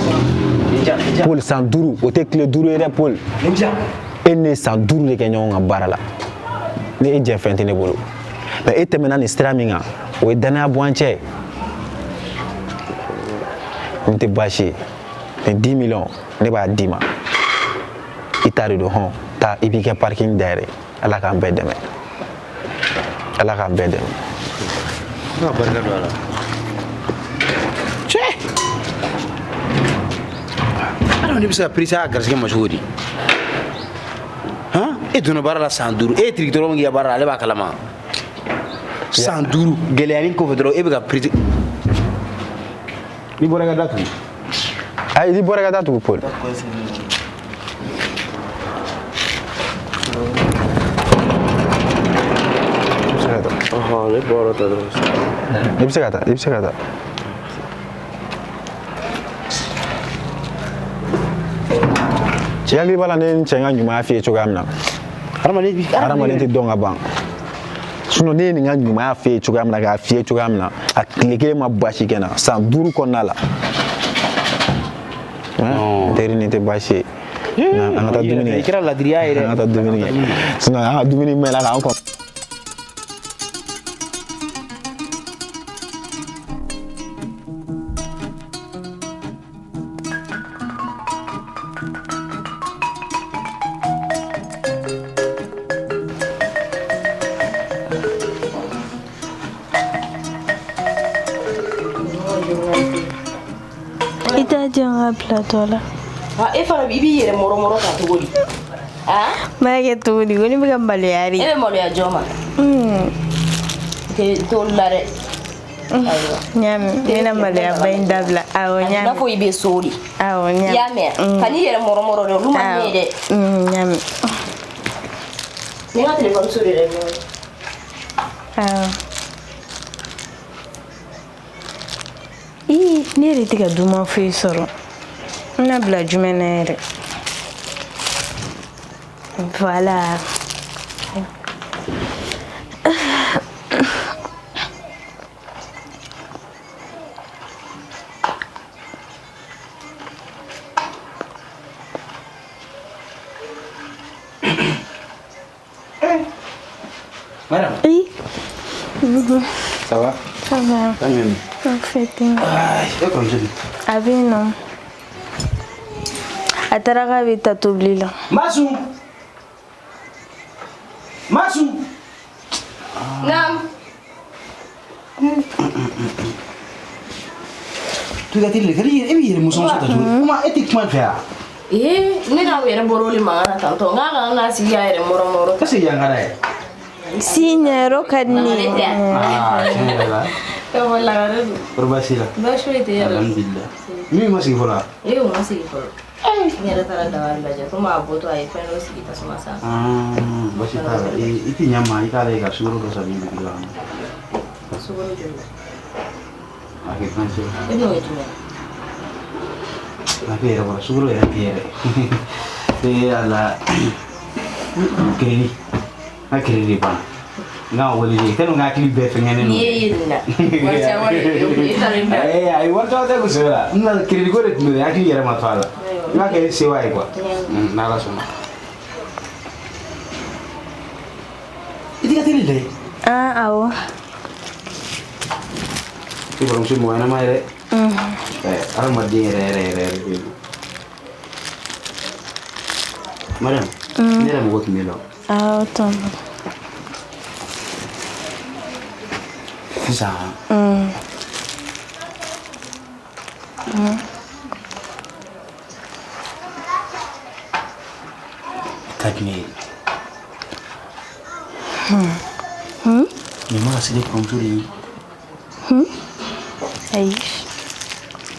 Paul, san 5, o tɛ tile 5 ye dɛ, Paul. E ne ye san 5 de kɛ ɲɔgɔn kan baara la. Ni e jɛ fɛn tɛ ne bolo. Mais e tɛmɛna nin sira min kan, o ye danaya bɔ an cɛ. Nin tɛ baasi ye. Nin 10 millions, ne b'a d'i ma. I ta de don hɔn, taa i b'i kɛ parking dayɛlɛ. Ala k'an bɛɛ dɛmɛ. Ala k'an bɛɛ dɛmɛ. Ala ka barika don a la. Cɛ! Adamaden bɛ se ka perese a garisɛgɛ ma cogo di? Han? E donna baara la san 5, e ye tirikitɔrɔ min k'i ka baara la, ale b'a kalama. San 5 gɛlɛyani kɔfɛ dɔrɔn e bɛ ka perese. N'i bɔra i ka da tugu. Ayi, n'i bɔra i ka da tugu, Paul. Ne bɔra ta dɔrɔn. I bɛ se ka taa, i bɛ se ka taa. Cɛ hakili b'a la ne ni cɛ ka ɲumanya f'i ye cogoya min na. Hadamaden tɛ dɔn ka ban. Sinon ne ye nin ka ɲumanya f'e ye cogoya min na k'a f'i ye cogoya min na a tile kelen ma baasi kɛ n na san 5 kɔnɔna la. N teri nin tɛ baasi ye. An ka taa dumuni kɛ. I kɛra ladiriya ye dɛ. An ka taa dumuni kɛ. Sinon an ka dumuni mɛnna k'an kɔnɔ. I t'a di an ka plateau la. E fana i b'i yɛrɛ mɔrɔmɔrɔ ta cogo di? N b'a kɛ cogo di? Ko ne bɛ ka maloya de. E bɛ maloya jɔn ma? Tɛ t'olu la dɛ. Ayiwa. N y'a mɛn. N bɛna maloyaba in dabila. Awɔ, n y'a mɛn. A b'i n'a fɔ i bɛ so de. Awɔ, n y'a mɛn. I y'a mɛn? Kan'i yɛrɛ mɔrɔmɔrɔ dɛ, olu ma ne ye dɛ. N y'a mɛn. Ni n ka telefɔni so de dɛ. Awɔ. Ii, ne yɛrɛ tɛ ka duman foyi sɔrɔ. N bɛna bila jumɛn na yɛrɛ? Voilà. Madame. Oui. Ça va? Ça va. Ça va. Parfait. E kɔrɔmuso dun? A bɛ yen nɔ. A taara k'a bɛ taa tobili la. Masu! Masu! Naam. Tu ka teli dɛ, e b'i yɛrɛ musomuso ta cogo di? Kuma e tɛ kuma n fɛ wa? Ee, ne n'aw yɛrɛ bɔr'o de mankan na tantɔ, n k'a kana n'a sigi k'a yɛrɛ mɔrɔmɔrɔ. Est ce que yan ka d'a ye? Si ɲɛyɔrɔ ka di ne ye. Aa, tiɲɛ yɛrɛ la. Awa lagare don. Kɔri baasi la? Baasi foyi tɛ yɛrɛ. Alhamdulillah. Min ma sigi fɔlɔ wa? Ee, o ma sigi fɔlɔ. Ne yɛrɛ taara daga lajɛ komi a bɔtɔ a ye fɛn dɔ sigi tasuma sanfɛ. Baasi t'a la. I tɛ ɲa n ma i k'a lajɛ ka sukaro dɔ san min bitigi la. Sukaro joli? A kɛ furancɛ. E bɛn'o kɛ jumɛn ye? A kɛ yɛrɛ kɔrɔ sukaro yɛrɛ tɛ yɛrɛ. Ee Ala. Crédit. N ka crédit de banna. N ka wele de tellement n ka hakili bɛɛ fɛngɛnen don. N'i ye nin na. Wari caman de bɛ yen, i taara n bila. Ee ayi wari caman tɛ kosɛbɛ la. N na crédit ko de tun bɛ yen, hakili yɛrɛ ma to a la. I b'a kɛ sewa ye quoi. N'Ala sɔnna. I t'i ka teli lajɛ. Awɔ. I kɔrɔmuso mɔgɔ ɲɛnama ye dɛ. Hadamaden yɛrɛ yɛrɛ yɛrɛ yɛrɛ de don. Mariam, ne yɛrɛ mago tun b'e la. Awɔ tonton. Sisan. Ka di ne ye. Nin ma ka se ne kɔrɔmuso de ye. Ayi.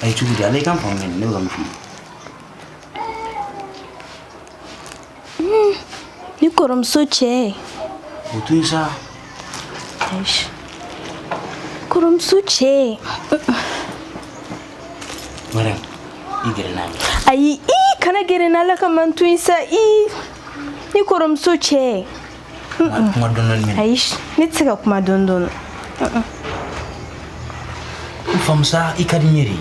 Ayi cogo di? Ale i kan faamuya ne bɛ ka min f'i ye. Ni kɔrɔmuso cɛ. O to yen sa. Ayi. Kɔrɔmuso cɛ. Mariam, i gɛrɛ n'a ye. Ayi, i kana gɛrɛ n na Ala kama n to yen sa. I ni kɔrɔmuso cɛ. Kuma dɔɔni dɔɔni minɛ. Ayi, ne tɛ se ka kuma dɔɔni dɔɔni. I faamu sa, i ka di n ye de.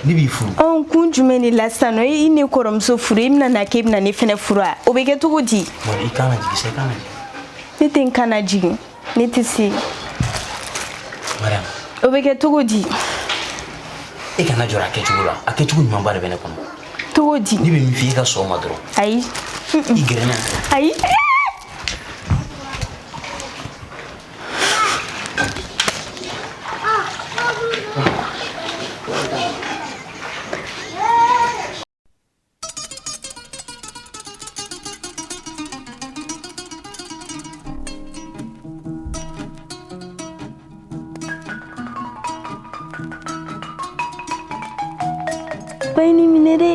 Ne b'i furu. Kun jumɛn de la sisan nɔ i ne kɔrɔmuso furu i bɛna na k'e bɛna ne fɛnɛ furu wa? O bɛ kɛ cogo di? I kan ka jigin sa, i kan ka jigin. Ne tɛ n kan na jigin, ne tɛ se. Mariam. O bɛ kɛ cogo di? E kana jɔrɔ a kɛcogo la, a kɛcogo ɲumanba de bɛ ne kɔnɔ. Cogo di? Ne bɛ min f'i ye i ka sɔn o ma dɔrɔn. Ayi. I gɛrɛ n na. Ayi. Ba ye ne minɛ dɛ.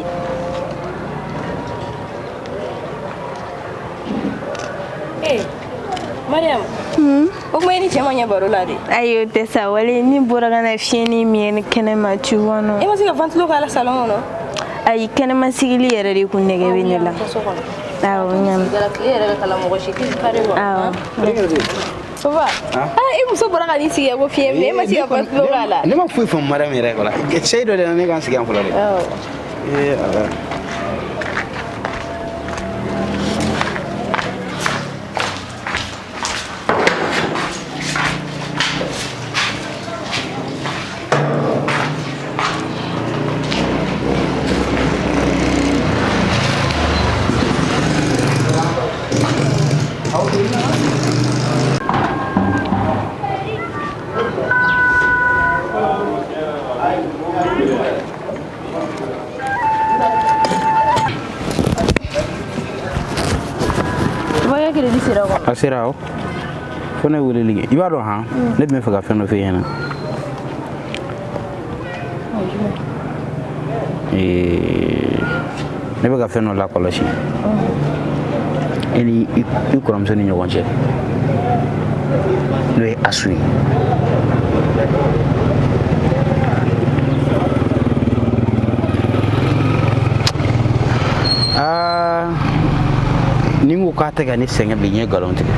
Ee, Mariam, o kuma i ni cɛ ma ɲɛ baro la de? Ayi, o tɛ sa, wale ni bɔra ka na fiɲɛni min ye kɛnɛ ma, tu vois non? E ma se ka ventilo k'a la salon kɔnɔ? Ayi, kɛnɛma sigili yɛrɛ de kun nege bɛ ne la. Awɔ, n y'a mɛn. Tile yɛrɛ ka kalan, mɔgɔ si tɛ kare quoi. Awɔ. Papa, ah, i muso bɔra ka n'i sigi ko fiɲɛ minɛ, e ma se ka ventilo k'a la. Ne ma foyi faamu Mariam yɛrɛ kɔrɔ. Cɛ dɔ de la ne ka n sigi yan fɔlɔ dɛ. Awɔ. Ee Ala. A sera o fo ne weleli kɛ, i b'a dɔn han, ne tun bɛ fɛ ka fɛn dɔ f'e ɲɛna. Ne bɛ ka fɛn dɔ lakɔlɔsi e ni i kɔrɔmuso ni ɲɔgɔn cɛ, n'o ye Asu ye. Aa, ni n ko k'a tɛ ka ne sɛgɛn bi, n ye nkalon tigɛ.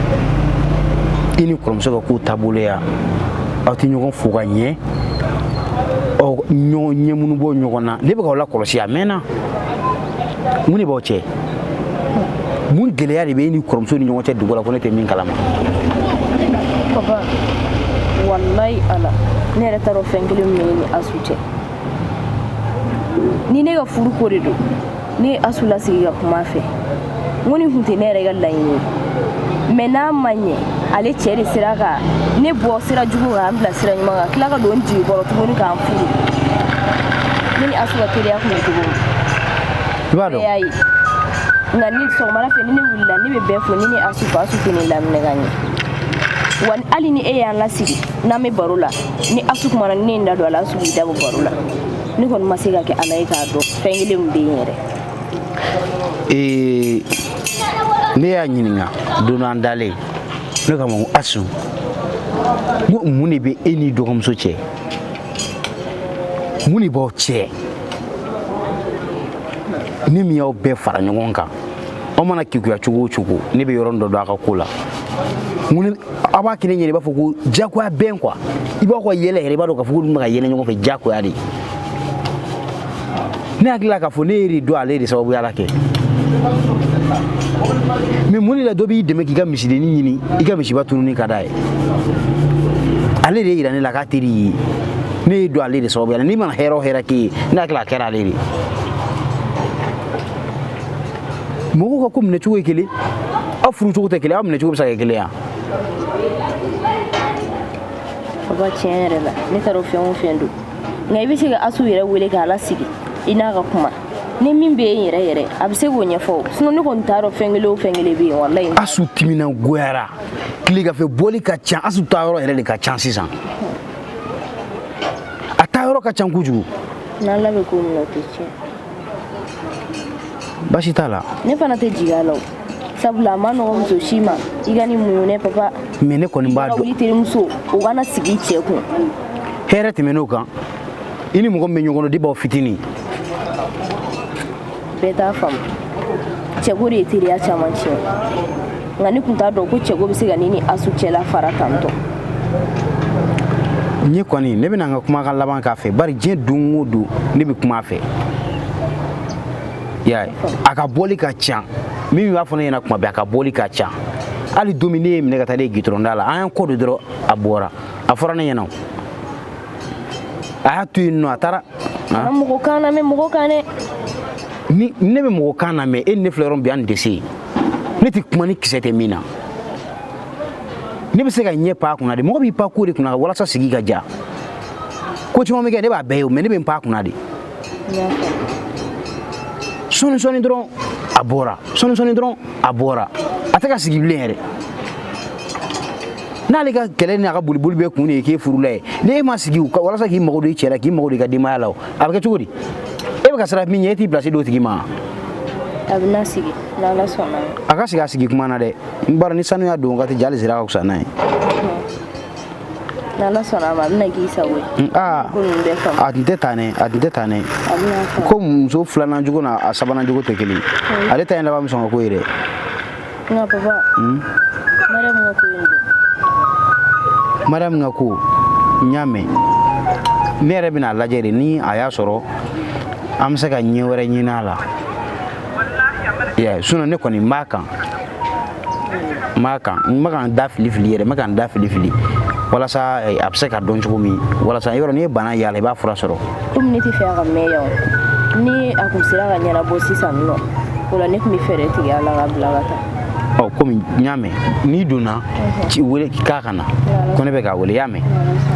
I ni kɔrɔmuso ka kow taabolo ya, aw tɛ ɲɔgɔn fo ka ɲɛ, aw ɲɔgɔn ɲɛmunu bɔ ɲɔgɔn na. Ne bɛ k'aw lakɔlɔsi a mɛnna. Mun de b'aw cɛ? Mun gɛlɛya de bɛ e ni kɔrɔmuso ni ɲɔgɔn cɛ dugu la ko ne tɛ min kalama? Papa, wallahi Ala, ne yɛrɛ t'a dɔn fɛn kelen min bɛ ne ni Asu cɛ. Ni ne ka furu ko de don, ne ye Asu lasigi ka kuma a fɛ. N ko nin tun tɛ ne yɛrɛ ka laɲini ye. Mais n'a ma ɲɛ, ale cɛ de sera ka ne bɔ sira jugu kan, an bila sira ɲuman kan, tila ka don n jigi kɔrɔ tuguni k'an furu. Ne ni Asu ka teriya tun bɛ cogo min, I b'a dɔn. Bɛɛ y'a ye. Nka ni sɔgɔmada fɛ ni ne wulila, ne bɛ bɛɛ fo, ni ne Asu fo, Asu tɛ ne laminɛ ka ɲɛ. Wa hali ni e y'an lasigi n'an bɛ baro la, ni Asu kumana, ni ne ye n da don a la, Asu b'i da bɔ baro la. Ne kɔni ma se ka kɛ Ala ye k'a dɔn fɛn kelen min bɛ yen yɛrɛ. Ne y'a ɲininka don dɔ an dalen, ne k'a ma ko Asu, n ko mun de bɛ e n'i dɔgɔmuso cɛ? Mun de b'aw cɛ? Ni min y'aw bɛɛ fara ɲɔgɔn kan, aw mana kekuya cogo o cogo, ne bɛ yɔrɔ dɔ dɔn a ka ko la. Mun aw b'a kɛ ne ɲɛna, i b'a fɔ ko diyagoya bɛn quoi. I b'aw ka yɛlɛ yɛrɛ, i b'a dɔn k'a fɔ k'olu bɛ ka yɛlɛ ɲɔgɔn fɛ diyagoya de. Ne hakili la k'a fɔ ne ye de dɔn ale de sababuya la kɛ. Mais mun de la dɔ b'i dɛmɛ k'i ka misidennin ɲini, i ka misiba tununi ka d'a ye? Ale de ye yira ne la k'a teri ye. Ne ye dɔn ale de sababuya la. N'i mana hɛrɛ o hɛrɛ k'e ye, ne hakili la a kɛra ale de. Mɔgɔw ka ko minɛ cogo ye kelen, aw furu cogo tɛ kelen, aw minɛ cogo bɛ se ka kɛ kelen ya. Papa, tiɲɛ yɛrɛ la, ne t'a dɔn fɛn o fɛn don. Nka i bɛ se ka Asu yɛrɛ wele k'a lasigi, i n'a ka kuma. Ni min bɛ yen yɛrɛ yɛrɛ, a bɛ se k'o ɲɛfɔ o. Sinon ne kɔni t'a dɔn fɛn kelen o fɛn kelen bɛ yen, walayi. Asu timinangoyara, tileganfɛ bɔli ka ca, Asu taayɔrɔ yɛrɛ de ka ca sisan. A taayɔrɔ ka ca kojugu. N'Ala bɛ ko min na, o tɛ tiɲɛ. Baasi t'a la. Ne fana tɛ jigin a la o. Sabula a ma nɔgɔn muso si ma, i ka nin muɲu ne papa. Mais ne kɔni b'a I ka dɔn. wuli terimuso, o kana sigi i cɛ kun. Hɛrɛ tɛmɛn'o kan. I ni mɔgɔ min bɛ ɲɔgɔn dɔn depuis aw fitinin. Bɛɛ t'a faamu. Cɛko de ye teriya caman tiɲɛ. Nka ne tun t'a dɔn ko cɛko bɛ se ka ne ni Asu cɛla fara tantɔ. Ne kɔni, ne bɛna n ka kumakan laban k'a fɛ, bari diɲɛ don o don ne bɛ kuma a fɛ. I y'a ye, a ka bɔli ka ca. Min b'a fɔ ne ɲɛna kuma bɛɛ, a ka bɔli ka ca. Hali don min ne ye minɛ ka taa ne ye gitɔrɔn da la, an y'an kɔ don dɔrɔn, a bɔra. A fɔra ne ɲɛna o. A y'a to yen nɔ, a taara. Kana mɔgɔ kan lamɛn, mɔgɔ kan dɛ. Ni ne bɛ mɔgɔ kan lamɛn, e ni ne filɛ yɔrɔ min bi, an tɛ se yen. Ne tɛ kuma ni kisɛ tɛ min na. Ne bɛ se ka ɲɛ pan a kunna de. Mɔgɔ b'i pan ko de kunna walasa sigi ka diya. Ko caman bɛ kɛ, ne b'a bɛɛ ye o, mais ne bɛ n pan a kunna de. Sɔɔni sɔɔni dɔrɔn a bɔra, sɔɔni sɔɔni dɔrɔn a bɔra. A tɛ ka sigi bilen yɛrɛ. N'ale ka kɛlɛ n'a ka boliboli bɛɛ kun de ye k'e furula ye, n'e ma sigi walasa k'i mago don i cɛ la, k'i mago don i ka denbaya la o, a bɛ kɛ cogo di? E bɛ ka siran min ɲɛ, e t'i place d'o tigi ma. A bɛna sigi n'Ala sɔnna. A ka sigi a sigi kuma na dɛ. N b'a dɔn ni sanuya don wagati jali sera ka fisa n'a ye. N'Ala sɔnna a ma, a bɛna k'i sago ye. Aa, ko ninnu bɛɛ faamu. A tun tɛ tan dɛ, a tun tɛ tan dɛ. A bɛna faamu. Ko muso filanan jogo n'a a sabanan jogo tɛ kelen ye. Ale ta in laban bɛ sɔn ka k'o ye dɛ. Nka papa, Mariam ka ko in dun? Mariam ka ko, n y'a mɛn. Ne yɛrɛ bɛna a lajɛ de, ni a y'a sɔrɔ an bɛ se ka ɲɛ wɛrɛ ɲini a la. Sinon ne kɔni n b'a kan. N b'a kan. N bɛ ka n da fili fili yɛrɛ, n bɛ ka n da fili fili. Walasa a bɛ se ka dɔn cogo min, walasa yɔrɔ n'i ye bana y'a la, i b'a fura sɔrɔ. Komi ne tɛ fɛ a ka mɛn yan o, ni a kun sera ka ɲɛnabɔ sisan nɔ, o la ne tun bɛ fɛɛrɛ tigɛ a la ka bila ka taa. Ɔ, komi n y'a mɛn, n'i donna ci wele k'a ka na, ko ne bɛ k'a wele, i y'a mɛn,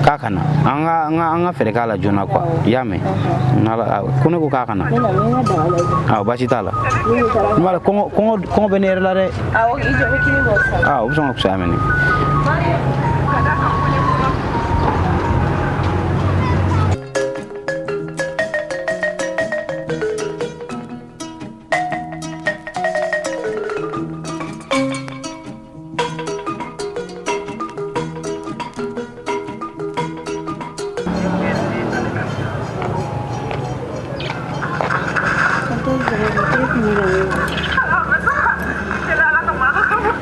k'a ka na, an ka fɛɛrɛ k'a la joona quoi, i y'a mɛn. N'Ala ko ne ko k'a ka na. Ne na, n bɛ n ka daga lajɛ. Awɔ, baasi t'a la. Ni ne taara. N b'a la, kɔngɔ bɛ ne yɛrɛ la dɛ. Awɔ, i jɔ, n bɛ kini bɔ sisan. Aa, o bɛ sɔn ka fisaya mɛnɛ.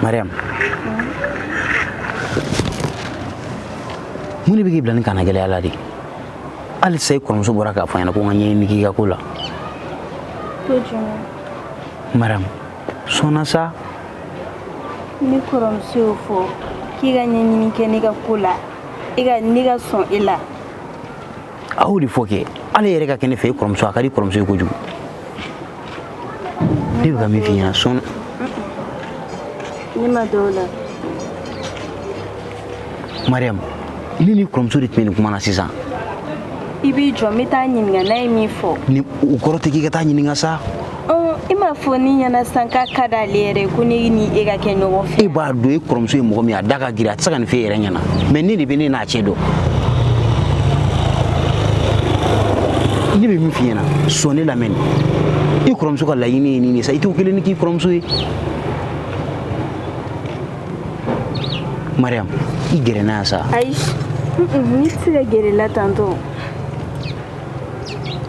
Mariam, mun de bɛ k'i bila ni kana gɛlɛya la de? Halisa i kɔrɔmuso bɔra k'a fɔ n ɲɛna ko n ka ɲɛɲini k'i ka ko la. Ko jumɛn? Mariam, sɔnna sa. Ne kɔrɔmuso y'o fɔ k'i ka ɲɛɲini kɛ ne ka ko la, e ka ne ka sɔn e la. A y'o de fɔ kɛ, ale yɛrɛ ka kɛ ne fɛ, i kɔrɔmuso, a ka di kɔrɔmuso ye kojugu. Ne bɛ ka min f'i ɲɛna, sɔnna. Ne ma dɔw la. Mariam, ne ni kɔrɔmuso de tun bɛ nin kuma na sisan. I b'i jɔ, n bɛ taa ɲininka n'a ye min fɔ. Ni o kɔrɔ tɛ k'i ka taa ɲininka sa. I m'a fɔ ni ɲɛna sisan k'a ka d'ale yɛrɛ ye ko ne ni e ka kɛ ɲɔgɔn fɛ. E b'a dɔn e kɔrɔmuso ye mɔgɔ min ye, a da ka girin, a tɛ se ka nin f'e yɛrɛ ɲɛna. Mais ne de bɛ ne n'a cɛ dɔn. Ne bɛ min f'i ɲɛna, sɔn ne lamɛn. I kɔrɔmuso ka laɲini ye nin de ye sa, i t'o kelen k'i kɔrɔmuso ye. Mariam, i gɛrɛ n'a yan sa. Ayi, ne tɛ se ka gɛrɛ la tantɔ.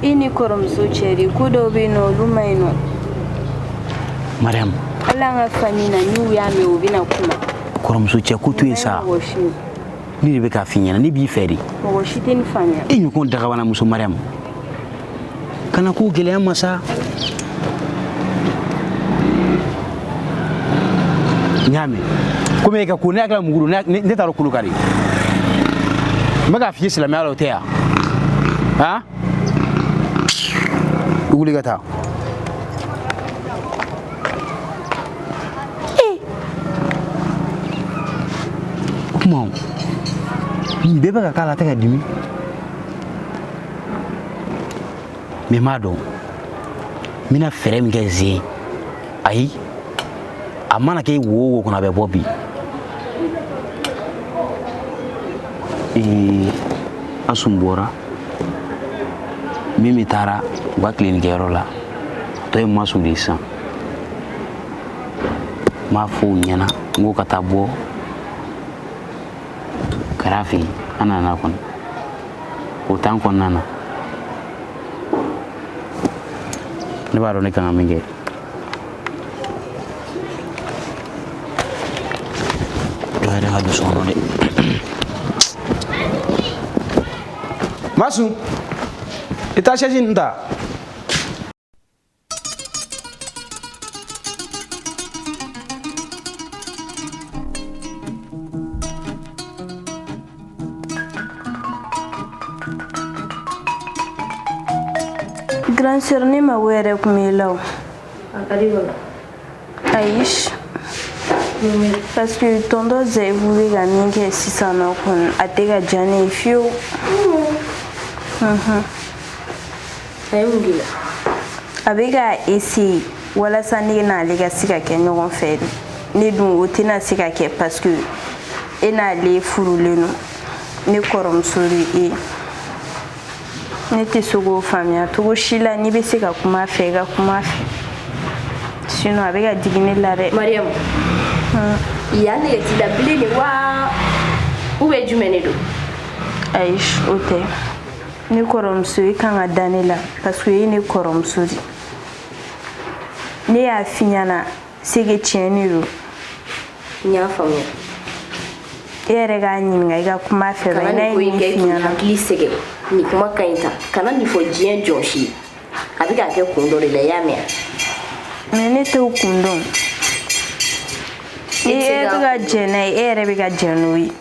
I ni kɔrɔmuso cɛ de, ko dɔw bɛ yen nɔ, olu ma ɲi nɔ. Mariam. Hali an ka famille na, n'u y'a mɛn, u bɛna kuma. Kɔrɔmuso cɛ ko to yen sa. Ne de bɛ k'a f'i ɲɛna, ne b'i fɛ de. Mɔgɔ si tɛ nin faamuya. E ɲɔgɔn dagabana muso Mariam. Kana ko gɛlɛya ma sa. N y'a mɛn. Komi e ka ko ne hakili la mugu don, ne t'a dɔn kolo kari. N bɛ k'a f'i ye silamɛya la, o tɛ yan. Han? I wuli ka taa. O kuma nin bɛɛ bɛ ka k'a la, a tɛ ka dimi. Mais n b'a dɔn n bɛna fɛɛrɛ min kɛ zen. Ayi, a mana kɛ wo o wo kɔnɔ, a bɛ bɔ bi. Asun bɔra min taara u ka kilenikɛyɔrɔ la, tɔ ye Masu de ye sisan. N b'a fɔ u ɲɛna n ko ka taa bɔ Kara fɛ yen, an nana kɔnɔ o t'an kɔnɔna na. Ne b'a dɔn ne kan ka min kɛ. Dɔ yɛrɛ ka don so kɔnɔ dɛ. Masu, i taa chaise nin ta. Grand sœur, ne mago yɛrɛ kun b'e la o. A ka di kɔni. Ayi. Parce que tonton Zayibu bɛ ka min kɛ sisan nɔ kɔni, a tɛ ka diya ne ye fiyewu. A ye mun k'i la? A bɛ ka essayer walasa ne n'ale ka se ka kɛ ɲɔgɔn fɛ de. Ne dun o tɛna se ka kɛ parce que e n'ale furulen don. Ne kɔrɔmuso de ye e ye. Ne tɛ se k'o faamuya cogo si la. N'i bɛ se ka kuma a fɛ, i ka kuma a fɛ. Sinon a bɛ ka digi ne la dɛ. Mariam, yan nege t'i la bilen de wa ou bien jumɛn de don? Ayi, o tɛ. Ne kɔrɔmuso, i kan ka da ne la parce que e ye ne kɔrɔmuso de. Ne y'a f'i ɲɛna, c'est que tiɲɛ de don. N y'a faamuya. E yɛrɛ k'a ɲininka i ka kuma fɛ Kana ba n'a nin ye ko in min kɛ f'i k'i ɲɛna. hakili sɛgɛn. Nin kuma ka ɲi tan. Kana nin fɔ diɲɛ jɔn si ye. A bɛ k'a kɛ kun dɔ de la, i y'a mɛn wa? Mais ne t'o kun dɔn. E Ni tɛ se e k'a bɛ ka kun dɔn. jɛn n'a ye, e yɛrɛ bɛ ka jɛn n'o ye.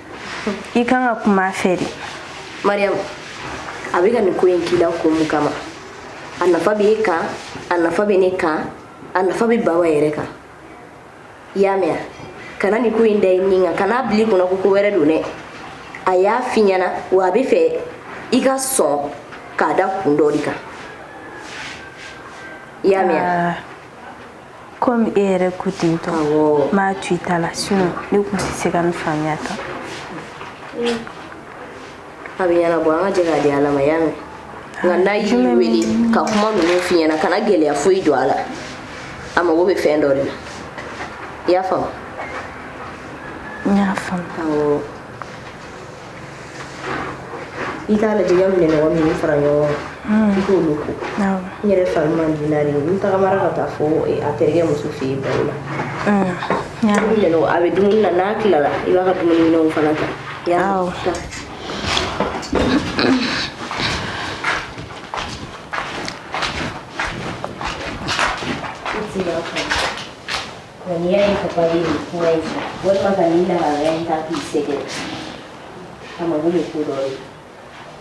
I kan ka kuma a fɛ de. Mariam, a bɛ ka nin ko in k'i la kun mun kama? A nafa bɛ e kan, a nafa bɛ ne kan, a nafa bɛ Baba yɛrɛ kan. I y'a mɛn wa? Kana nin ko in da i nin kan, kana bila i kunna ko ko wɛrɛ don dɛ. A y'a f'i ɲɛna wa a bɛ fɛ i ka sɔn k'a da kun dɔ de kan. I y'a mɛn wa? Ah, komi e yɛrɛ ko ten tɔ, Awɔ. n b'a to i ta la, sinon ne kun tɛ se ka nin faamuya tan. A bɛ ɲɛnabɔ, an ka jɛ k'a di Ala ma, i y'a mɛn? Nka n'a y'i wele ka kuma ninnu f'i ɲɛna, kana gɛlɛya foyi don a la. A mago bɛ fɛn dɔ de la. I y'a faamu? N y'a faamu. Awɔ. I k'a lajɛ i ka minɛnɔgɔ ninnu fara ɲɔgɔn kan. I k'olu ko. Awɔ. N yɛrɛ fari man di n na de. N tagamara ka taa fo a terikɛ muso fɛ yen baro la. N y'a mɛn. Minɛnɔgɔ a bɛ dumuni na, n'a tilala i b'a ka dumuni minɛnw fana ta. I y'a mɛn? Awɔ. Taa. Nka n'i y'a ye papa bɛ nin kuma in fɔ walima ka nin lahalaya in ta k'i sɛgɛrɛ, a mago bɛ ko dɔ de la.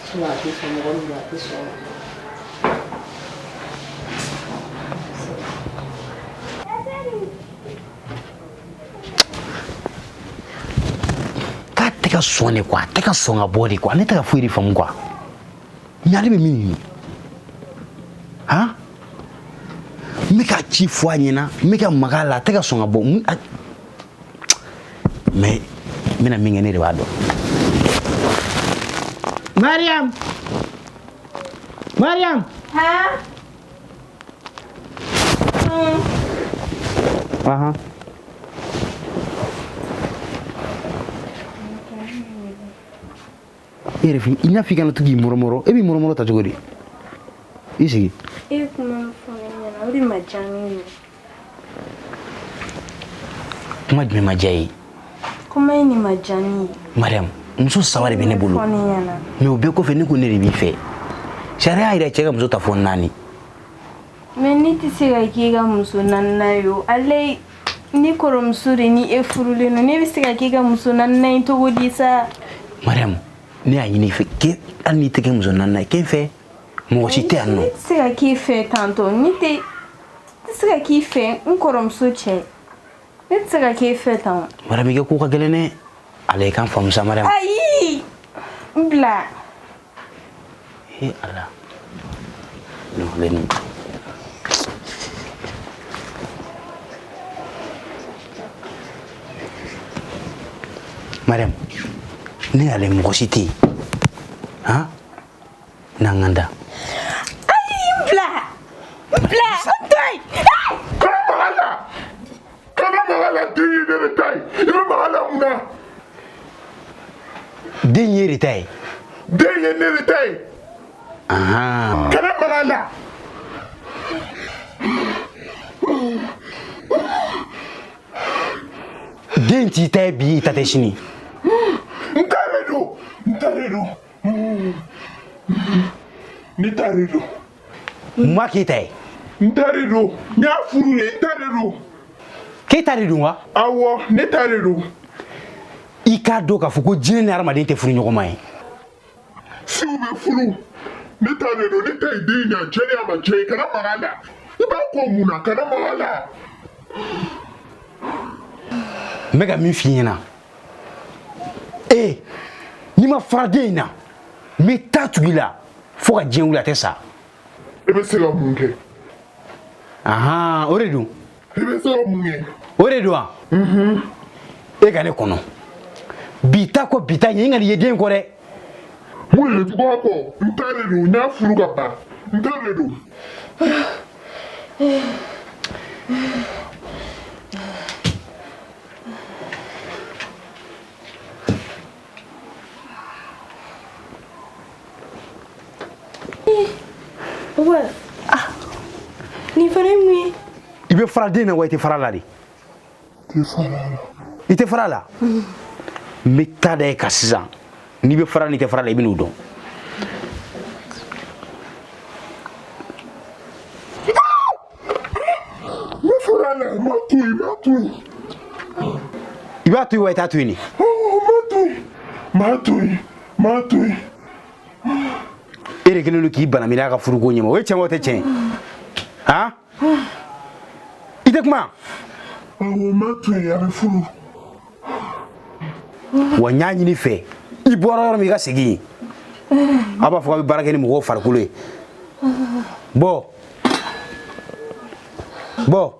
Sinon a tɛ sɔn, mɔgɔ min don a tɛ sɔn o ma. K'a tɛ ka sɔn de quoi, a tɛ ka sɔn ka bɔ de quoi. Ne tɛ ka foyi de faamu quoi. Mais ale bɛ min ɲini, han, n bɛ ka ci fɔ a ɲɛna, n bɛ ka maga a la, a tɛ ka sɔn ka bɔ. Mais n bɛna min kɛ, ne de b'a dɔn. Mariam, Mariam. Han? Ahan. E yɛrɛ fi, i n'a fɔ i kana to k'i mɔrɔmɔrɔ, e b'i mɔrɔmɔrɔ ta cogo di? I sigi. E ye kuma min fɔ ne ɲɛna, o de ma diya ne ye. Kuma jumɛn ma diya i ye? Kuma in de ma diya ne ye. Mariam, muso saba de bɛ ne bolo. Fɔ ne ɲɛna. Mais o bɛɛ kɔfɛ, ne ko ne de b'i fɛ. Sariya y'a yira cɛ ka muso ta fɔ naani. Mais ne tɛ se ka k'e ka muso naaninan ye o. Ale ne kɔrɔmuso de ni e furulen don, ne bɛ se ka k'e ka muso naaninan ye cogo di sa? Mariam, ne y'a ɲini i fɛ k'e hali n'i tɛ kɛ muso naaninan ye, k'e fɛ mɔgɔ si tɛ yan nɔ. Ne tɛ se ka k'e fɛ tantɔ, ne tɛ se ka k'i fɛ n kɔrɔmuso cɛ. Ne tɛ se ka k'e fɛ tan. Mariam, i ka ko ka gɛlɛn dɛ. Ala i kan faamu sa, Mariam. Ayi, n bila. E Ala. Ne filɛ nin ye. Mariam, ne y'ale mɔgɔ si tɛ yen. Han? N'an ka da. Ayi, n bila. N bila, n to yen. Kana maga a la, kana maga a la, den ye ne de ta ye. I bɛ maga a la mun na? Den ye e de ta ye. Den ye ne de ta ye. Ahan. Kana maga a la. Den t'i ta ye bi, i ta tɛ sini. N ta de don, n ta de don. Ne ta de don. Mun b'a k'e ta ye? N ta de don, n y'a furu de, n ta de don. K'e ta de don wa? Awɔ, ne ta de don. I k'a dɔn k'a fɔ ko jinɛ ni hadamaden tɛ furu ɲɔgɔn ma ye. Siw bɛ furu, ne ta de don, ne ta ye den ye, a jɛlen a ma jɛ ye, kana maga a la. I b'a kɔ mun na? Kana maga a la. N bɛ ka min f'i ɲɛna, ee, n'i ma fara den in na, n bɛ taa tugu i la fo ka diɲɛ wuli, a tɛ sa. I bɛ se ka mun kɛ? Ahan, o de don. I bɛ se ka mun kɛ? O de don wa? E ka ne kɔnɔ bi ta kɔ, bi ta ɲɛ, n ka nin ye den kɔ dɛ. Mun de bɛ tugu a kɔ? N ta de don, n y'a furu ka ban, n ta de don. Papa, ah, nin fana ye mun ye? I bɛ fara den na wa i tɛ fara la de? I tɛ fara la. N bɛ taa da e kan sisan. N'i bɛ fara n'i tɛ fara la, i bɛ n'o dɔn. N bɛ fara la, n b'a to yen, n b'a to yen. I b'a to yen wa i t'a to yen de? N b'a to yen, n b'a to yen, n b'a to yen. E de kɛlen don k'i banamini a ka furuko ɲɛma, o ye tiɲɛ wa o tɛ tiɲɛ ye? Han, i tɛ kuma? Awɔ, n b'a to yen, a bɛ furu. Wa n y'a ɲini fɛ, i bɔra yɔrɔ min, i ka segin yen. A b'a fɔ k'a bɛ baara kɛ ni mɔgɔw farikolo ye. Bɔ bɔ.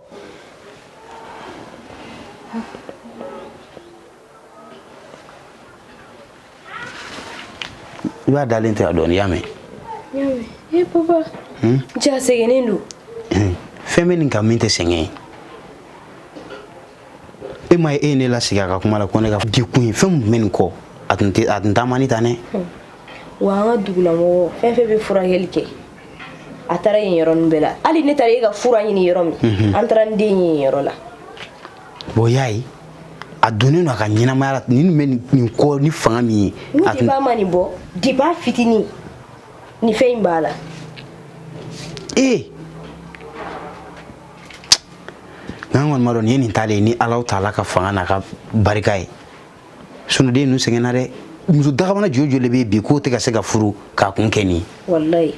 I b'a dalen to yan dɔɔni, i y'a mɛn? N y'a mɛn. E papa, ja sɛgɛnnen don. Fɛn bɛ nin kan min tɛ sɛgɛn ye. E ma ye, e ye ne lasigi a ka kuma la ko ne ka dekun ye fɛn min bɛ nin kɔ, a tun tɛ, a tun taama ni tan dɛ. Wa an ka dugulamɔgɔ fɛn fɛn bɛ furakɛli kɛ, a taara yen yɔrɔnin bɛɛ la. Hali ne taara e ka fura ɲini yɔrɔ min, an taara n den ye yen yɔrɔ la. Bon, y'a ye, a donnen don a ka ɲɛnamaya la. Nin bɛ nin kɔ ni fanga min ye. Ni depuis a ma nin bɔ, depuis a fitinin, nin fɛn in b'a la. Ee, nka an kɔni b'a dɔn nin ye nin taalen ye ni Alahu taala ka fanga n'a ka barika ye. Sinon den ninnu sɛgɛnna dɛ. Muso dagabana joli joli de bɛ yen bi k'o tɛ ka se ka furu k'a kun kɛ nin ye? Walayi.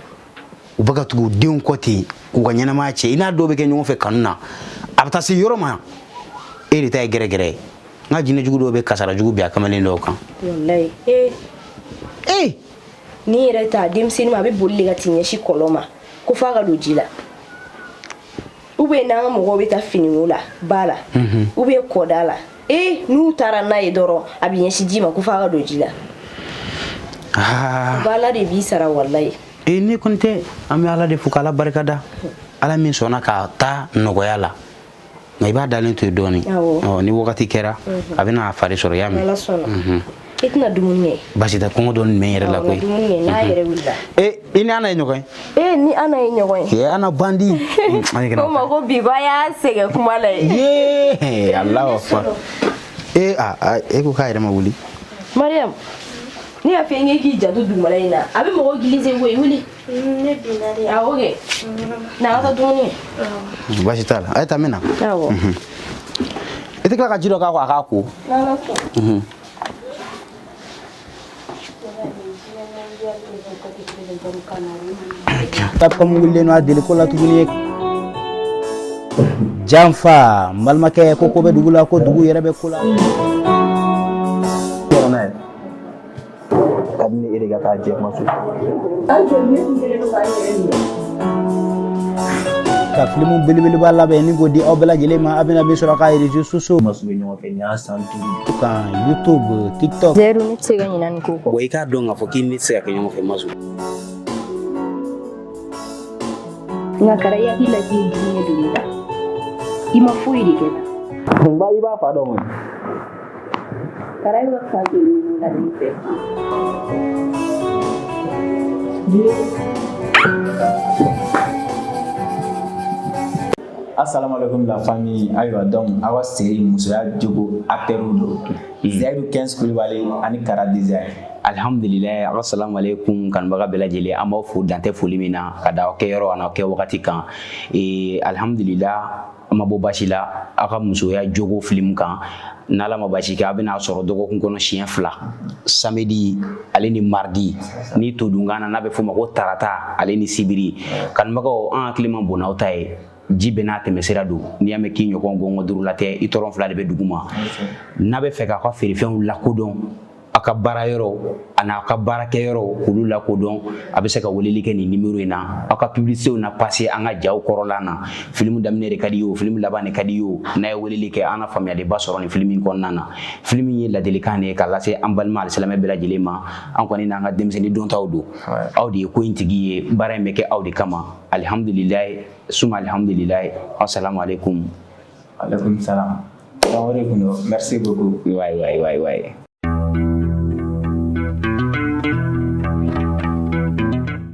U bɛ ka tugu u denw kɔ ten k'u ka ɲɛnamaya cɛ. I n'a dɔw bɛ kɛ ɲɔgɔn fɛ kanu na, a bɛ taa se yɔrɔ ma, e de ta ye gɛrɛgɛrɛ ye. N ka jinɛ jugu dɔw bɛ kasara jugu bin a kamalen dɔw kan. Walayi. Ee ee, nin yɛrɛ ta denmisɛnnin ma, a bɛ boli de ka t'i ɲɛsin kɔlɔn ma ko f'a ka don ji la. Ou bien n'an ka mɔgɔw bɛ taa finiko la ba la, ou bien kɔda la, ee, n'u taara n'a ye dɔrɔn, a bɛ ɲɛsin ji ma ko f'a ka don ji la. Ba, Ala de b'i sara, walayi. Ee, ne kɔni tɛ, an bɛ Ala de fo k'Ala barika da, Ala min sɔnna ka taa nɔgɔya la. Nka i b'a dalen to yen dɔɔni. Ni wagati kɛra, a bɛna a fari sɔrɔ, i y'a mɛn? Ala sɔnna. I tɛna dumuni kɛ? Basi tɛ, kɔngɔ dɔɔni bɛ n yɛrɛ la koyi. Dumuni kɛ n'a yɛrɛ wulila. Ee, i ni Ana ye ɲɔgɔn ye? Ee, ni Ana ye ɲɔgɔn ye. Ee, Ana bandi. Ko ma ko bi ko a y'a sɛgɛn kuma la ye. Yee, Alahu akbar. Ee, a e ko k'a yɛrɛ ma wuli. Mariam, ne y'a fɔ i k'i janto dugumala in na, a bɛ mɔgɔ glisser koyi, wuli. Ne binna de. Awɔ kɛ. Na, an ka taa dumuni kɛ. Baasi t'a la, a ye taa, n bɛ na. Awɔ. I tɛ tila ka ji dɔ k'a kɔ, a k'a ko. N'Ala sɔnna. Capcom wulilen don a deliko la tuguni ye janfa. N balimakɛ, ko ko bɛ dugu la, ko dugu yɛrɛ bɛ ko la. Yɔrɔ n'a ye ka di ne e de ka taa jɛ ma so. Ka filimu belebeleba labɛn ni k'o di aw bɛɛ lajɛlen ma. A bɛna min sɔrɔ a ka réseaux sociaux Masu bɛ ɲɔgɔn fɛ, nin y'a san 5 kan, YouTube, TikTok. Zeru, ne tɛ se ka ɲinɛ nin ko kɔ. Bon, i k'a dɔn k'a fɔ k'i ni ne tɛ se ka kɛ ɲɔgɔn fɛ, Masu. Nka Kara, i hakili la k'i ye dimi don ne la, i ma foyi de kɛ n na. N ba, i b'a fa dɔn kɔni. Kara, e bɛ fa k'i ɲini ka ne fɛ. Assalamu alaikum la famille. Ayiwa, donc aw ka série musoya jogo acteur don, Zayidu 15 Kulibali ani Kara Design. Alhamdulilayi, assalamu alaikum kanubaga bɛɛ lajɛlen. An b'aw fo dantɛ foli min na ka da aw kɛyɔrɔ ani aw kɛ wagati kan. Alhamdulillah, an ma bɔ basi la aw ka musoya jogo filimu kan. N'Ala ma basi kɛ, a bɛna sɔrɔ dɔgɔkun kɔnɔ siɲɛ fila, samedi ale ni mardi, ni todunkan na n'a bɛ f'o ma ko tarata ale ni sibiri. Kanubagaw, an hakili ma bon n'aw ta ye. Ji bɛɛ n'a tɛmɛsira don. N'i y'a mɛn k'i ɲɔgɔn gɔngɔn duuru la tɛ, i tɔrɔn fila de bɛ dugu ma. N'a bɛ fɛ k'aw ka feerefɛnw lakodɔn, aw ka baara yɔrɔ ani aw ka baarakɛyɔrɔ, k'olu lakodɔn, a bɛ se ka weleli kɛ nin nimero in na. Aw ka publicitéw na passer an ka jaw kɔrɔla na. Filimu daminɛ de ka di ye o, filimu laban de ka di ye o, n'a ye weleli kɛ, an na faamuyaliba sɔrɔ nin filimu in kɔnɔna na. Filimu ye ladilikan de ye k'a lase an balima alisilamɛ bɛɛ lajɛlen ma. An kɔni n'an ka denmisɛnnin dɔntaw don, aw de ye ko in tigi ye, baara in bɛ kɛ aw de kama. Alihamudulilayi, suma alihamudulilayi, assalamu alaikum. Alaikum salam. Donc o de kun don, merci beaucoup. Wayi wayi wayi wayi.